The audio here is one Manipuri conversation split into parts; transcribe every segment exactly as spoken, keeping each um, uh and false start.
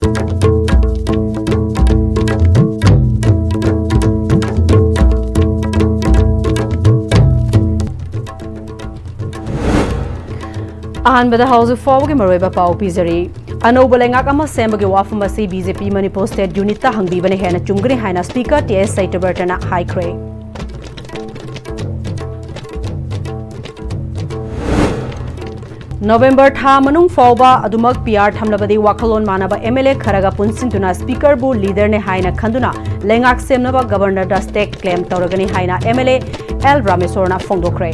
ꯑꯍꯥꯟꯕꯗ ꯍꯧꯖꯤꯛ ꯐꯥꯎꯕꯒꯤ ꯃꯔꯨꯑꯣꯏꯕ ꯄꯥꯎ ꯄꯤꯖꯔꯤ꯫ ꯑꯅꯧꯕ ꯂꯩꯉꯥꯛ ꯑꯃ ꯁꯦꯝꯕꯒꯤ ꯋꯥꯐꯝ ꯑꯁꯤ ꯕꯤ ꯖꯦ ꯄꯤ ꯃꯅꯤꯄꯨꯔ ꯁ꯭ꯇꯦꯠ ꯌꯨꯅꯤꯠꯇ ꯍꯪꯕꯤꯕꯅ ꯍꯦꯟꯅ ꯆꯨꯝꯒꯅꯤ ꯍꯥꯏꯅ ꯁ꯭ꯄꯤꯀꯔ ꯇꯤ ꯑꯦꯁ ꯁꯇ꯭ꯌꯕ꯭ꯔꯇꯅ ꯍꯥꯏꯈ꯭ꯔꯦ꯫ ꯅꯣꯕꯦꯝꯕꯔ ꯊꯥ ꯃꯅꯨꯡ ꯐꯥꯎꯕ ꯑꯗꯨꯃꯛ ꯄꯤ ꯑꯥꯔ ꯊꯝꯂꯕꯗꯤ ꯋꯥꯈꯜꯂꯣꯟ ꯃꯥꯟꯅꯕ ꯑꯦꯝ ꯑꯦꯜ ꯑꯦ ꯈꯔꯒ ꯄꯨꯟꯁꯤꯟꯗꯨꯅ ꯁ꯭ꯄꯤꯀꯔꯕꯨ ꯂꯤꯗꯔꯅꯦ ꯍꯥꯏꯅ ꯈꯟꯗꯨꯅ ꯂꯩꯉꯥꯛ ꯁꯦꯝꯅꯕ ꯒꯕꯔꯅꯔꯗ ꯁ꯭ꯇꯦꯛ ꯀ꯭ꯂꯦꯝ ꯇꯧꯔꯒꯅꯤ ꯍꯥꯏꯅ ꯑꯦꯝ ꯑꯦꯜ ꯑꯦ ꯑꯦꯜ ꯔꯥꯃꯦꯁꯣꯔꯅ ꯐꯣꯡꯗꯣꯛꯈ꯭ꯔꯦ꯫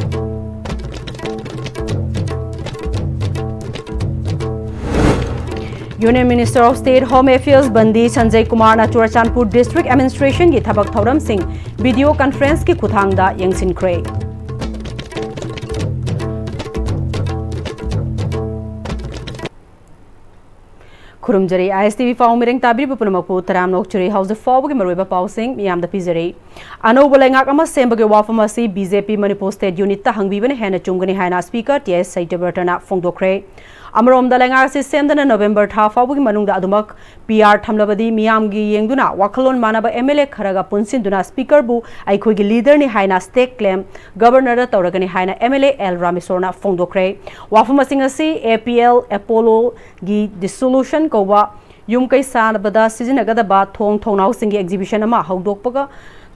Union Minister of State Home Affairs Bandi Sanjay ꯀꯨꯃꯥꯔꯅ ꯆꯨꯔꯆꯥꯟꯄꯨꯔ ꯗꯤꯁꯇ꯭ꯔꯤꯛ ꯑꯦꯗꯃꯤꯅꯤꯁꯇ꯭ꯔꯦꯁꯟꯒꯤ ꯊꯕꯛ ꯊꯧꯔꯝꯁꯤꯡ ꯚꯤꯗꯤꯑꯣ ꯀꯟꯐꯔꯦꯟꯁꯀꯤ ꯈꯨꯠꯊꯥꯡꯗ ꯌꯦꯡꯁꯤꯟꯈ꯭ꯔꯦ꯫ ꯈꯨꯔꯨꯝꯖꯔꯤ, ꯑꯥꯏ ꯑꯦꯁ ꯇꯤ ꯚꯤ ꯄꯥꯎ ꯃꯤꯔꯦꯡ ꯇꯥꯕꯤꯔꯤꯕ ꯄꯨꯝꯅꯃꯛꯄꯨ ꯇꯔꯥꯝꯅ ꯑꯣꯛꯆꯔꯤ꯫ ꯍꯧꯖꯤꯛ ꯐꯥꯎꯕꯒꯤ ꯃꯔꯨꯑꯣꯏꯕ ꯄꯥꯎꯁꯤꯡ ꯃꯤꯌꯥꯝꯗ ꯄꯤꯖꯔꯤ꯫ ꯑꯅꯧꯕ ꯂꯩꯉꯥꯛ ꯑꯃ ꯁꯦꯝꯕꯒꯤ ꯋꯥꯐꯝ ꯑꯁꯤ ꯕꯤ ꯖꯦ ꯄꯤ ꯃꯅꯤꯄꯨꯔ ꯁ꯭ꯇꯦꯠ ꯌꯨꯅꯤꯠꯇ ꯍꯪꯕꯤꯕꯅ ꯍꯦꯟꯅ ꯆꯨꯝꯒꯅꯤ ꯍꯥꯏꯅ ꯁ꯭ꯄꯤꯀꯔ ꯇꯤ ꯑꯦꯁ ꯁꯇ꯭ꯌꯕ꯭ꯔꯇꯅ ꯐꯣꯡꯗꯣꯛꯈ꯭ꯔꯦ꯫ ꯑꯃꯔꯣꯝꯗ, ꯂꯩꯉꯥꯛ ꯑꯁꯤ ꯁꯦꯝꯗꯅ ꯅꯣꯕꯦꯝꯕꯔ ꯊꯥ ꯐꯥꯎꯕꯒꯤ ꯃꯅꯨꯡꯗ ꯑꯗꯨꯃꯛ ꯄꯤ ꯑꯥꯔ ꯊꯝꯂꯕꯗꯤ ꯃꯤꯌꯥꯝꯒꯤ ꯌꯦꯡꯗꯨꯅ ꯋꯥꯈꯜꯂꯣꯟ ꯃꯥꯟꯅꯕ ꯑꯦꯝ ꯑꯦꯜ ꯑꯦ ꯈꯔꯒ ꯄꯨꯟꯁꯤꯟꯗꯨꯅ ꯁ꯭ꯄꯤꯀꯔꯕꯨ ꯑꯩꯈꯣꯏꯒꯤ ꯂꯤꯗꯔꯅꯤ ꯍꯥꯏꯅ ꯁ꯭ꯇꯦꯛ ꯀ꯭ꯂꯦꯝ ꯒꯕꯔꯅꯔꯗ ꯇꯧꯔꯒꯅꯤ ꯍꯥꯏꯅ ꯑꯦꯝ ꯑꯦꯜ ꯑꯦ ꯑꯦꯜ ꯔꯥꯃꯦꯁꯣꯔꯅ ꯐꯣꯡꯗꯣꯛꯈ꯭ꯔꯦ꯫ ꯋꯥꯐꯝꯁꯤꯡ ꯑꯁꯤ ꯑꯦ ꯄꯤ ꯑꯦꯜ ꯑꯦꯄꯣꯂꯣꯒꯤ ꯗꯤꯁꯣꯂꯨꯁꯟ ꯀꯧꯕ ꯌꯨꯝ ꯀꯩ ꯁꯥꯕꯗ ꯁꯤꯖꯤꯟꯅꯒꯗꯕ ꯊꯣꯡ ꯊꯣꯡꯅꯥꯎꯁꯤꯡꯒꯤ ꯑꯦꯛꯖꯤꯕꯤꯁꯟ ꯑꯃ ꯍꯧꯗꯣꯛꯄꯒ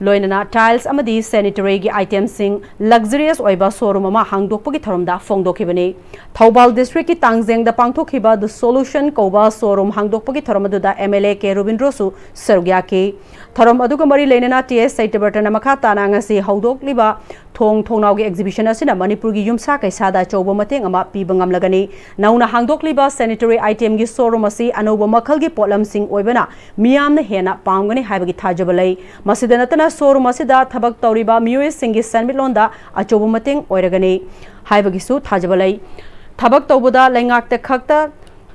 ꯂꯣꯏꯅꯅ ꯇꯥꯏꯜꯁ ꯑꯃꯗꯤ ꯁꯦꯅꯤꯇꯔꯤꯒꯤ ꯑꯥꯏꯇꯦꯝꯁꯤꯡ, ꯂꯛꯖꯔꯤꯌꯁ ꯑꯣꯏꯕ ꯁꯣꯔꯨꯝ ꯑꯃ ꯍꯥꯡꯗꯣꯛꯄꯒꯤ ꯊꯧꯔꯝꯗ ꯐꯣꯡꯗꯣꯛꯈꯤꯕꯅꯤ꯫ ꯊꯧꯕꯥꯜ ꯗꯤꯁꯇ꯭ꯔꯤꯛꯀꯤ ꯇꯥꯡꯖꯦꯡꯗ ꯄꯥꯡꯊꯣꯛꯈꯤꯕ ꯗꯤꯁꯣꯂꯨꯁꯟ ꯀꯧꯕ ꯁꯣꯔꯨꯝ ꯍꯥꯡꯗꯣꯛꯄꯒꯤ ꯊꯧꯔꯝ ꯑꯗꯨꯗ ꯑꯦꯝ ꯑꯦꯜ ꯑꯦ ꯀꯦ ꯔꯣꯕꯤꯟꯗ꯭ꯔꯣꯁꯨ ꯁꯔꯨꯛ ꯌꯥꯈꯤ꯫ ꯊꯧꯔꯝ ꯑꯗꯨꯒ ꯃꯔꯤ ꯂꯩꯅꯅ ꯇꯤ ꯑꯦꯁ ꯁꯇ꯭ꯌꯕ꯭ꯔꯇꯅ ꯃꯈꯥ ꯇꯥꯅ ꯉꯁꯤ ꯍꯧꯗꯣꯛꯂꯤꯕ ꯊꯣꯡ ꯊꯣꯡꯅꯥꯎꯒꯤ ꯑꯦꯛꯖꯤꯕꯤꯁꯟ ꯑꯁꯤꯅ ꯃꯅꯤꯄꯨꯔꯒꯤ ꯌꯨꯝꯁꯥ ꯀꯩꯁꯥꯗ ꯑꯆꯧꯕ ꯃꯇꯦꯡ ꯑꯃ ꯄꯤꯕ ꯉꯝꯂꯒꯅꯤ꯫ ꯅꯧꯅ ꯍꯥꯡꯗꯣꯛꯂꯤꯕ ꯁꯦꯅꯤꯇꯔꯤ ꯑꯥꯏꯇꯦꯝꯒꯤ ꯁꯣꯔꯨꯝ ꯑꯁꯤ ꯑꯅꯧꯕ ꯃꯈꯜꯒꯤ ꯄꯣꯠꯂꯝꯁꯤꯡ ꯑꯣꯏꯕꯅ ꯃꯤꯌꯥꯝꯅ ꯍꯦꯟꯅ ꯄꯥꯝꯒꯅꯤ ꯍꯥꯏꯕꯒꯤ ꯊꯥꯖꯕ ꯂꯩ꯫ ꯃꯁꯤꯗ ꯅꯠꯇꯅ ꯁꯣꯔꯨꯝ ꯑꯁꯤꯗ ꯊꯕꯛ ꯇꯧꯔꯤꯕ ꯃꯤꯑꯣꯏꯁꯤꯡꯒꯤ ꯁꯦꯟꯃꯤꯠꯂꯣꯟꯗ ꯑꯆꯧꯕ ꯃꯇꯦꯡ ꯑꯣꯏꯔꯒꯅꯤ ꯍꯥꯏꯕꯒꯤꯁꯨ ꯊꯥꯖꯕ ꯂꯩ꯫ ꯊꯕꯛ ꯇꯧꯕꯗ ꯂꯩꯉꯥꯛꯇ ꯈꯛꯇ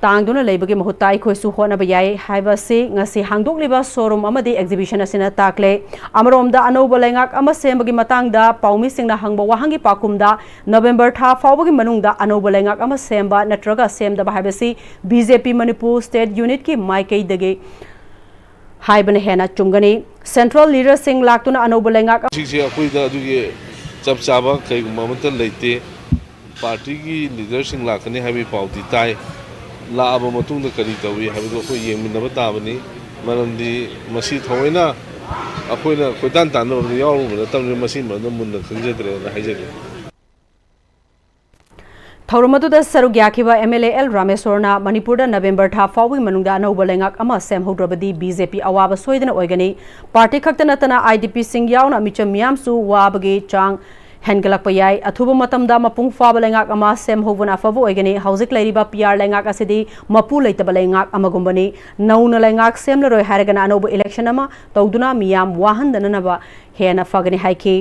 ꯇꯥꯡꯗꯨꯅ ꯂꯩꯕꯒꯤ ꯃꯍꯨꯠꯇ ꯑꯩꯈꯣꯏꯁꯨ ꯍꯣꯠꯅꯕ ꯌꯥꯏ ꯍꯥꯏꯕꯁꯤ ꯉꯁꯤ ꯍꯥꯡꯗꯣꯛꯂꯤꯕ showroom ꯑꯃꯗꯤ exhibition ꯑꯁꯤꯅ ꯇꯥꯛꯂꯦ꯫ ꯑꯃꯔꯣꯝꯗ ꯑꯅꯧꯕ ꯂꯩꯉꯥꯛ ꯑꯃ ꯁꯦꯝꯕꯒꯤ ꯃꯇꯥꯡꯗ ꯄꯥꯎꯃꯤꯁꯤꯡꯅ ꯍꯪꯕ ꯋꯥꯍꯪꯒꯤ ꯄꯥꯎꯈꯨꯝꯗ, ꯅꯕꯦꯝꯕꯔ ꯊꯥ ꯐꯥꯎꯕꯒꯤ ꯃꯅꯨꯡꯗ ꯑꯅꯧꯕ ꯂꯩꯉꯥꯛ ꯑꯃ ꯁꯦꯝꯕ ꯅꯠꯇ꯭ꯔꯒ ꯁꯦꯝꯗꯕ ꯍꯥꯏꯕꯁꯤ B J P Manipur state unitꯀꯤ ꯃꯥꯏꯀꯩꯗꯒꯤ ꯍꯥꯏꯕꯅ ꯍꯦꯟꯅ ꯆꯨꯝꯒꯅꯤ꯫ Central leaderꯁꯤꯡ ꯂꯥꯛꯇꯨꯅ ꯑꯅꯧꯕ ꯂꯩꯉꯥꯛ ꯍꯧꯖꯤꯛꯁꯦ ꯑꯩꯈꯣꯏꯗ ꯑꯗꯨꯒꯤ ꯆꯞ ꯆꯥꯕ ꯀꯩꯒꯨꯝꯕ ꯑꯃꯠꯇ ꯂꯩꯇꯦ꯫ Partyꯒꯤ leaderꯁꯤꯡ ꯂꯥꯛꯀꯅꯤ ꯍꯥꯏꯕꯒꯤ ꯄꯥꯎꯗꯤ ꯇꯥꯏ꯫ ꯂꯥꯛꯑꯕ ꯃꯇꯨꯡꯗ ꯀꯔꯤ ꯇꯧꯏ ꯍꯥꯏꯕꯗꯨ ꯑꯩꯈꯣꯏ ꯌꯦꯡꯃꯤꯟꯅꯕ ꯇꯥꯕꯅꯤ꯫ ꯃꯔꯝꯗꯤ ꯃꯁꯤ ꯊꯑꯣꯏꯅ ꯑꯩꯈꯣꯏꯅ ꯀꯣꯏꯇꯥꯟ ꯇꯥꯟꯅꯕꯗ ꯌꯥꯎꯔꯨꯕ ꯅꯠꯇꯕꯅꯤꯅ, ꯃꯁꯤ ꯃꯔꯝꯗ ꯃꯨꯟꯅ ꯈꯪꯖꯗ꯭ꯔꯦꯅ ꯍꯥꯏꯖꯒꯦ꯫ ꯊꯧꯔꯝ ꯑꯗꯨꯗ ꯁꯔꯨꯛ ꯌꯥꯈꯤꯕ M L A L ꯔꯥꯃꯦꯁꯣꯔꯅ ꯃꯅꯤꯄꯨꯔꯗ ꯅꯕꯦꯝꯕꯔ ꯊꯥ ꯐꯥꯎꯕꯒꯤ ꯃꯅꯨꯡꯗ ꯑꯅꯧꯕ ꯂꯩꯉꯥꯛ ꯑꯃ ꯁꯦꯝꯍꯧꯗ꯭ꯔꯕꯗꯤ B J P ꯑꯋꯥꯕ ꯁꯣꯏꯗꯅ ꯑꯣꯏꯒꯅꯤ꯫ Party ꯈꯛꯇ ꯅꯠꯇꯅ I D Pꯁꯤꯡ ꯌꯥꯎꯅ ꯃꯤꯆꯝ ꯃꯤꯌꯥꯝꯁꯨ ꯋꯥꯕꯒꯤ ꯆꯥꯡ ꯍꯦꯟꯒꯠꯂꯛꯄ ꯌꯥꯏ꯫ ꯑꯊꯨꯕ ꯃꯇꯝꯗ ꯃꯄꯨꯡ ꯐꯥꯕ ꯂꯩꯉꯥꯛ ꯑꯃ ꯁꯦꯝꯍꯧꯕꯅ ꯑꯐꯕ ꯑꯣꯏꯒꯅꯤ꯫ ꯍꯧꯖꯤꯛ ꯂꯩꯔꯤꯕ P R ꯂꯩꯉꯥꯛ ꯑꯁꯤꯗꯤ ꯃꯄꯨ ꯂꯩꯇꯕ ꯂꯩꯉꯥꯛ ꯑꯃꯒꯨꯝꯕꯅꯤ꯫ ꯅꯧꯅ ꯂꯩꯉꯥꯛ ꯁꯦꯝꯂꯔꯣꯏ ꯍꯥꯏꯔꯒꯅ ꯑꯅꯧꯕ election ꯑꯃ ꯇꯧꯗꯨꯅ ꯃꯤꯌꯥꯝ ꯋꯥꯍꯟꯗꯅꯅꯕ ꯍꯦꯟꯅ ꯐꯒꯅꯤ ꯍꯥꯏꯈꯤ꯫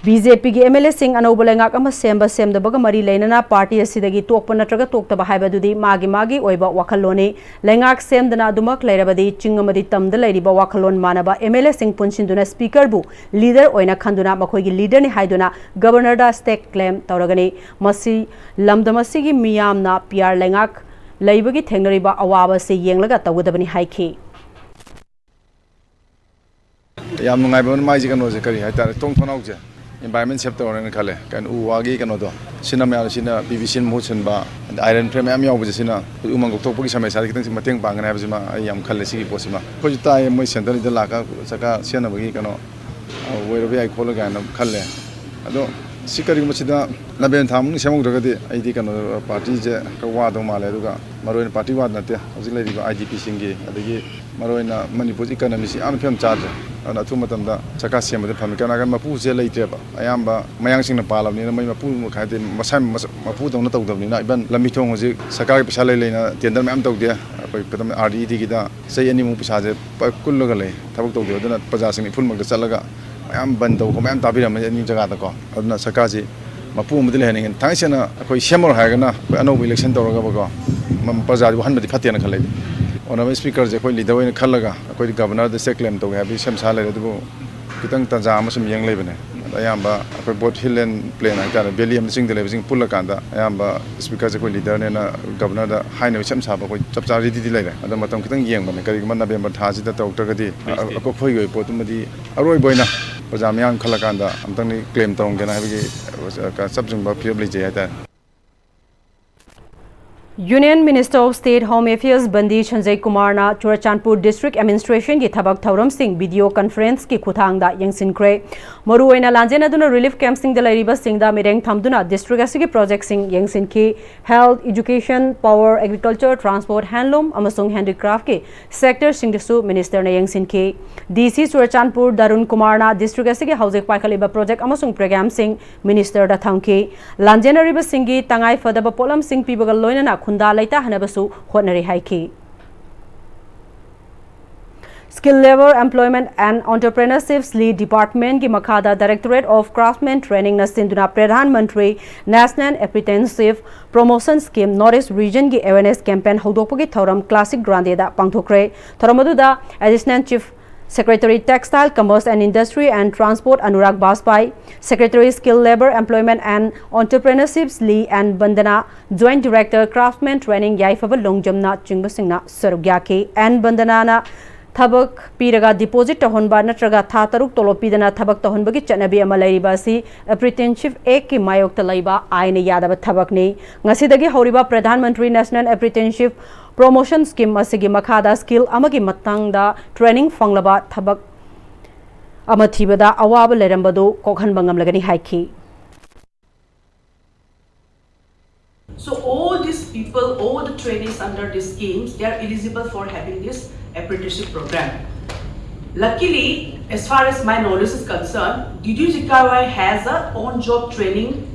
B J Pꯒꯤ M L Aꯁꯤꯡ ꯑꯅꯧꯕ ꯂꯩꯉꯥꯛ ꯑꯃ ꯁꯦꯝꯕ ꯁꯦꯝꯗꯕꯒ ꯃꯔꯤ ꯂꯩꯅꯅ party ꯑꯁꯤꯗꯒꯤ ꯇꯣꯛꯄ ꯅꯠꯇ꯭ꯔꯒ ꯇꯣꯛꯇꯕ ꯍꯥꯏꯕꯗꯨꯗꯤ ꯃꯥꯒꯤ ꯃꯥꯒꯤ ꯑꯣꯏꯕ ꯋꯥꯈꯜꯂꯣꯟꯅꯤ꯫ ꯂꯩꯉꯥꯛ ꯁꯦꯝꯗꯅ ꯑꯗꯨꯃꯛ ꯂꯩꯔꯕꯗꯤ ꯆꯤꯡ ꯑꯃꯗꯤ ꯇꯝꯗ ꯂꯩꯔꯤꯕ ꯋꯥꯈꯜꯂꯣꯟ ꯃꯥꯟꯅꯕ M L Aꯁꯤꯡ ꯄꯨꯟꯁꯤꯟꯗꯨꯅ speakerꯕꯨ leader ꯑꯣꯏꯅ ꯈꯟꯗꯨꯅ ꯃꯈꯣꯏꯒꯤ leaderꯅꯤ ꯍꯥꯏꯗꯨꯅ governorꯗ stake claim ꯇꯧꯔꯒꯅꯤ꯫ ꯃꯁꯤ ꯂꯝꯗꯝ ꯑꯁꯤꯒꯤ ꯃꯤꯌꯥꯝꯅ P R ꯂꯩꯉꯥꯛ ꯂꯩꯕꯒꯤ ꯊꯦꯡꯅꯔꯤꯕ ꯑꯋꯥꯕ ꯑꯁꯤ ꯌꯦꯡꯂꯒ ꯇꯧꯒꯗꯕꯅꯤ ꯍꯥꯏꯈꯤ꯫ ꯌꯥꯝ ꯅꯨꯡꯉꯥꯏꯕ ꯑꯃꯅ ꯃꯥꯏꯁꯦ ꯀꯩꯅꯣꯁꯦ ꯀꯔꯤ ꯍꯥꯏꯇꯥꯔꯦ, ꯊꯣꯡ ꯊꯣꯡꯅꯥꯎꯁꯦ environment save ꯇꯧꯔꯦꯅ ꯈꯜꯂꯦ꯫ ꯀꯩꯅꯣ ꯎ ꯋꯥꯒꯤ ꯀꯩꯅꯣꯗꯣ, ꯁꯤꯅ ꯃꯌꯥꯝ ꯁꯤꯅ P V C ꯃꯍꯨꯠ ꯁꯤꯟꯕ, ꯑꯗꯩ iron frame ꯃꯌꯥꯝ ꯌꯥꯎꯕꯁꯦ ꯁꯤꯅ ꯑꯩꯈꯣꯏ ꯎꯃꯪ ꯀꯣꯛꯊꯣꯛꯄꯒꯤ ꯁꯃꯁ꯭ꯌꯥꯗ ꯈꯤꯇꯪ ꯃꯇꯦꯡ ꯄꯥꯡꯒꯅꯤ ꯍꯥꯏꯕꯁꯤꯃ ꯑꯩ ꯌꯥꯝ ꯈꯜꯂꯦ ꯁꯤꯒꯤ ꯄꯣꯠꯁꯤꯃ꯫ ꯑꯩꯈꯣꯏꯁꯨ ꯇꯥꯏꯌꯦ ꯃꯣꯏ centreꯗ ꯂꯥꯛꯑꯒ ꯁꯔꯀꯥꯔ ꯁꯦꯝꯅꯕꯒꯤ ꯀꯩꯅꯣ ꯑꯣꯏꯔꯕ ꯌꯥꯏ ꯈꯣꯠꯂ ꯀꯥꯏꯅ ꯈꯜꯂꯦ꯫ ꯑꯗꯣ ꯁꯤ ꯀꯔꯤꯒꯨꯝꯕ ꯁꯤꯗ ꯅꯕꯦꯝ ꯊꯥ ꯃꯅꯨꯡꯗ ꯁꯦꯝꯍꯧꯗ꯭ꯔꯒꯗꯤ ꯑꯩꯗꯤ ꯀꯩꯅꯣ partyꯁꯦ ꯈꯔ ꯋꯥꯗꯧ ꯃꯥꯜꯂꯦ꯫ ꯑꯗꯨꯒ ꯃꯔꯨꯑꯣꯏꯅ party ꯋꯥꯗ ꯅꯠꯇꯦ, ꯍꯧꯖꯤꯛ ꯂꯩꯔꯤꯕ I D Pꯁꯤꯡꯒꯤ, ꯑꯗꯒꯤ ꯃꯔꯨꯑꯣꯏꯅ ꯃꯅꯤꯄꯨꯔ economyꯁꯤ ꯌꯥꯝꯅ ꯐꯤꯕꯝ ꯆꯥꯗ꯭ꯔꯦ꯫ ꯑꯗꯨꯅ ꯑꯊꯨꯕ ꯃꯇꯝꯗ ꯁꯔꯀꯥꯔ ꯁꯦꯝꯕꯗ ꯐꯝꯃꯤ꯫ ꯀꯅꯥꯒꯨꯝꯕ ꯃꯄꯨꯁꯦ ꯂꯩꯇ꯭ꯔꯦꯕ, ꯑꯌꯥꯝꯕ ꯃꯌꯥꯡꯁꯤꯡꯅ ꯄꯥꯜꯂꯕꯅꯤꯅ ꯃꯣꯏ ꯃꯄꯨ ꯍꯥꯏꯗꯤ ꯃꯁꯥ ꯃꯄꯨꯗꯧꯅ ꯇꯧꯗꯕꯅꯤꯅ꯫ Even ꯂꯝꯕꯤ ꯊꯣꯡ ꯍꯧꯖꯤꯛ ꯁꯔꯀꯥꯔꯒꯤ ꯄꯩꯁꯥ ꯂꯩ ꯂꯩꯅ tender ꯃꯌꯥꯝ ꯇꯧꯗꯦ꯫ ꯑꯩꯈꯣꯏ ꯀꯩꯅꯣ R D Dꯒꯤꯗ ꯆꯍꯤ ꯑꯅꯤꯃꯨꯛ ꯄꯩꯁꯥꯁꯦ ꯀꯨꯜꯂꯒ ꯂꯩ, ꯊꯕꯛ ꯇꯧꯗꯦ꯫ ꯑꯗꯨꯅ ꯄ꯭ꯔꯖꯥꯁꯤꯡ ꯏꯐꯨꯜꯃꯛꯇ ꯆꯠꯂꯒ ꯃꯌꯥꯝ ꯕꯟ ꯇꯧꯕ ꯃꯌꯥꯝ ꯇꯥꯕꯤꯔꯝꯃꯅꯤ ꯑꯅꯤ ꯖꯒꯥꯗꯀꯣ꯫ ꯑꯗꯨꯅ ꯁꯔꯀꯥꯔꯁꯤ ꯃꯄꯨ ꯑꯃꯗꯤ ꯂꯩꯍꯟꯅꯤꯡꯉꯦ꯫ ꯊꯥꯡꯉꯩ ꯁꯦꯡꯅ ꯑꯩꯈꯣꯏ ꯁꯦꯝꯃꯔꯣꯏ ꯍꯥꯏꯔꯒꯅ ꯑꯩꯈꯣꯏ ꯑꯅꯧꯕ election ꯇꯧꯔꯒꯕꯀꯣ, ꯃ- ꯄ꯭ꯔꯖꯥꯗꯤ ꯋꯥꯍꯟꯕꯗꯤ ꯐꯠꯇꯦꯅ ꯈꯜꯂꯦ ꯑꯩꯗꯤ꯫ ꯑꯣꯅꯔꯦꯕꯜ ꯁ꯭ꯄꯤꯀꯔꯁꯦ ꯑꯩꯈꯣꯏ ꯂꯤꯗꯔ ꯑꯣꯏꯅ ꯈꯜꯂꯒ ꯑꯩꯈꯣꯏꯗꯤ ꯒꯕꯔꯅꯔꯗ ꯁꯦ ꯀ꯭ꯂꯦꯝ ꯇꯧꯒꯦ ꯍꯥꯏꯕꯒꯤ ꯁꯦꯝ ꯁꯥ ꯂꯩꯔꯦ꯫ ꯑꯗꯨꯕꯨ ꯈꯤꯇꯪ ꯇꯥꯟꯖꯥ ꯑꯃ ꯁꯨꯝ ꯌꯦꯡ ꯂꯩꯕꯅꯦ꯫ ꯑꯗ ꯑꯌꯥꯝꯕ ꯑꯩꯈꯣꯏ ꯕꯣꯠ ꯍꯤꯜ ꯑꯦꯟ ꯄ꯭ꯂꯦꯟ ꯍꯥꯏꯇꯥꯔꯦ, ꯚꯦꯂꯤ ꯑꯃ ꯆꯤꯡꯗ ꯂꯩꯕꯁꯤꯡ ꯄꯨꯜꯂꯀꯥꯟꯗ ꯑꯌꯥꯝꯕ ꯁ꯭ꯄꯤꯀꯔꯁꯦ ꯑꯩꯈꯣꯏ ꯂꯤꯗꯔꯅꯦꯅ ꯒꯕꯔꯅꯔꯗ ꯍꯥꯏꯅꯕ ꯁꯦꯝ ꯁꯥꯕ ꯑꯩꯈꯣꯏ ꯆꯞ ꯆꯥ ꯔꯦꯗꯤꯗꯤ ꯂꯩꯔꯦ꯫ ꯑꯗꯣ ꯃꯇꯝ ꯈꯤꯇꯪ ꯌꯦꯡꯕꯅꯦ, ꯀꯔꯤꯒꯨꯝꯕ ꯅꯕꯦꯝꯕꯔ ꯊꯥꯁꯤꯗ ꯇꯧꯔꯛꯇ꯭ꯔꯒꯗꯤ ꯑ- ꯑꯩꯈꯣꯏꯒꯤ ꯑꯣꯏꯕ ꯄꯣꯠꯇꯨꯃꯗꯤ ꯑꯔꯣꯏꯕ ꯑꯣꯏꯅ ꯄ꯭ꯔꯖꯥ ꯃꯤꯌꯥꯝ ꯈꯜꯂꯀꯥꯟꯗ ꯑꯝꯇꯪꯗꯤ ꯀ꯭ꯂꯦꯝ ꯇꯧꯔꯝꯒꯦꯅ ꯍꯥꯏꯕꯒꯤ ꯑ, ꯆꯞ ꯆꯨꯝꯕ ꯐꯤꯔꯦꯞ ꯂꯩꯖꯩ ꯍꯥꯏꯇꯥꯔꯦ꯫ Union Minister of State Home Affairs Bandi Sanjay ꯀꯨꯃꯥꯔꯅ ꯆꯨꯔꯆꯥꯟꯄꯨꯔ District Administrationꯒꯤ ꯊꯕꯛ ꯊꯧꯔꯝꯁꯤꯡ video conferenceꯀꯤ ꯈꯨꯠꯊꯥꯡꯗ ꯌꯦꯡꯁꯤꯟꯈ꯭ꯔꯦ꯫ ꯃꯔꯨꯑꯣꯏꯅ ꯂꯥꯟꯖꯦꯟꯅꯗꯨꯅ relief campꯁꯤꯡꯗ ꯂꯩꯔꯤꯕꯁꯤꯡꯗ ꯃꯤꯠꯌꯦꯡ ꯊꯝꯗꯨꯅ district ꯑꯁꯤꯒꯤ projectꯁꯤꯡ ꯌꯦꯡꯁꯤꯟꯈꯤ꯫ Health, education, power, agriculture, transport, handloom ꯑꯃꯁꯨꯡ handicraftꯀꯤ sectorꯁꯤꯡꯗꯁꯨ ministerꯅ ꯌꯦꯡꯁꯤꯟꯈꯤ꯫ DC ꯆꯨꯔꯆꯥꯟꯄꯨꯔ ꯗꯔꯨꯟ ꯀꯨꯃꯥꯔꯅ district ꯑꯁꯤꯒꯤ ꯍꯧꯖꯤꯛ ꯄꯥꯏꯈꯠꯂꯤꯕ project ꯑꯃꯁꯨꯡ programꯁꯤꯡ ministerꯗ ꯊꯝꯈꯤ꯫ ꯂꯥꯟꯖꯦꯟꯅꯔꯤꯕꯁꯤꯡꯒꯤ ꯇꯉꯥꯏ ꯐꯗꯕ ꯄꯣꯠꯂꯝꯁꯤꯡ ꯄꯤꯕꯒ ꯂꯣꯏꯅꯅ ꯈꯨꯟꯗꯥ ꯂꯩꯇꯥꯍꯟꯅꯕꯁꯨ ꯍꯣꯠꯅꯔꯤ ꯍꯥꯏꯈꯤ꯫ Skill Labour Employment and Entrepreneurship Lea Departmentꯀꯤ ꯃꯈꯥꯗ Directorate of Craftsman Trainingꯅ ꯁꯤꯟꯗꯨꯅ Pradhan Mantri National Apprenticeship Promotion Scheme North East Regionꯒꯤ awareness campaign ꯍꯧꯗꯣꯛꯄꯒꯤ ꯊꯧꯔꯝ Classic Grandeda ꯄꯥꯡꯊꯣꯛꯈ꯭ꯔꯦ꯫ ꯊꯧꯔꯝ ꯑꯗꯨꯗ Additional Chief Secretary Textile, Commerce and Industry and Transport Anurag Bajpai, Secretary Skill Labour Employment and Entrepreneurship Lea N Bandana, Joint Director Craftsman Training ꯌꯥꯏꯐꯕ ꯂꯣꯡꯖꯝꯅ ꯆꯤꯡꯕꯁꯤꯡꯅ ꯁꯔꯨꯛ ꯌꯥꯈꯤ꯫ ꯑꯦꯟ ꯕꯟꯗꯅꯥꯅ ꯊꯕꯛ ꯄꯤꯔꯒ deposit ꯇꯧꯍꯟꯕ ꯅꯠꯇ꯭ꯔꯒ ꯊꯥ ꯇꯔꯨꯛ ꯇꯣꯂꯣꯞ ꯄꯤꯗꯅ ꯊꯕꯛ ꯇꯧꯍꯟꯕꯒꯤ ꯆꯠꯅꯕꯤ ꯑꯃ ꯂꯩꯔꯤꯕ ꯑꯁꯤ Apprenticeship Actꯀꯤ ꯃꯥꯌꯣꯛꯇ ꯂꯩꯕ ꯑꯥꯏꯟꯅ ꯌꯥꯗꯕ ꯊꯕꯛꯅꯤ꯫ ꯉꯁꯤꯗꯒꯤ ꯍꯧꯔꯤꯕ Pradhan Mantri National Apprenticeship Promotion Scheme ꯑꯁꯤꯒꯤ ꯃꯈꯥꯗ skill ꯑꯃꯒꯤ ꯃꯇꯥꯡꯗ training ꯐꯪꯂꯕ ꯊꯕꯛ ꯑꯃ ꯊꯤꯕꯗ ꯑꯋꯥꯕ ꯂꯩꯔꯝꯕꯗꯨ ꯀꯣꯛꯍꯟꯕ ꯉꯝꯂꯒꯅꯤ ꯍꯥꯏꯈꯤ꯫ So all these people, all the trainees under these schemes, they are eligible for having this apprenticeship program. Luckily, as far as my knowledge is concerned, D D U G K Y has a on-job training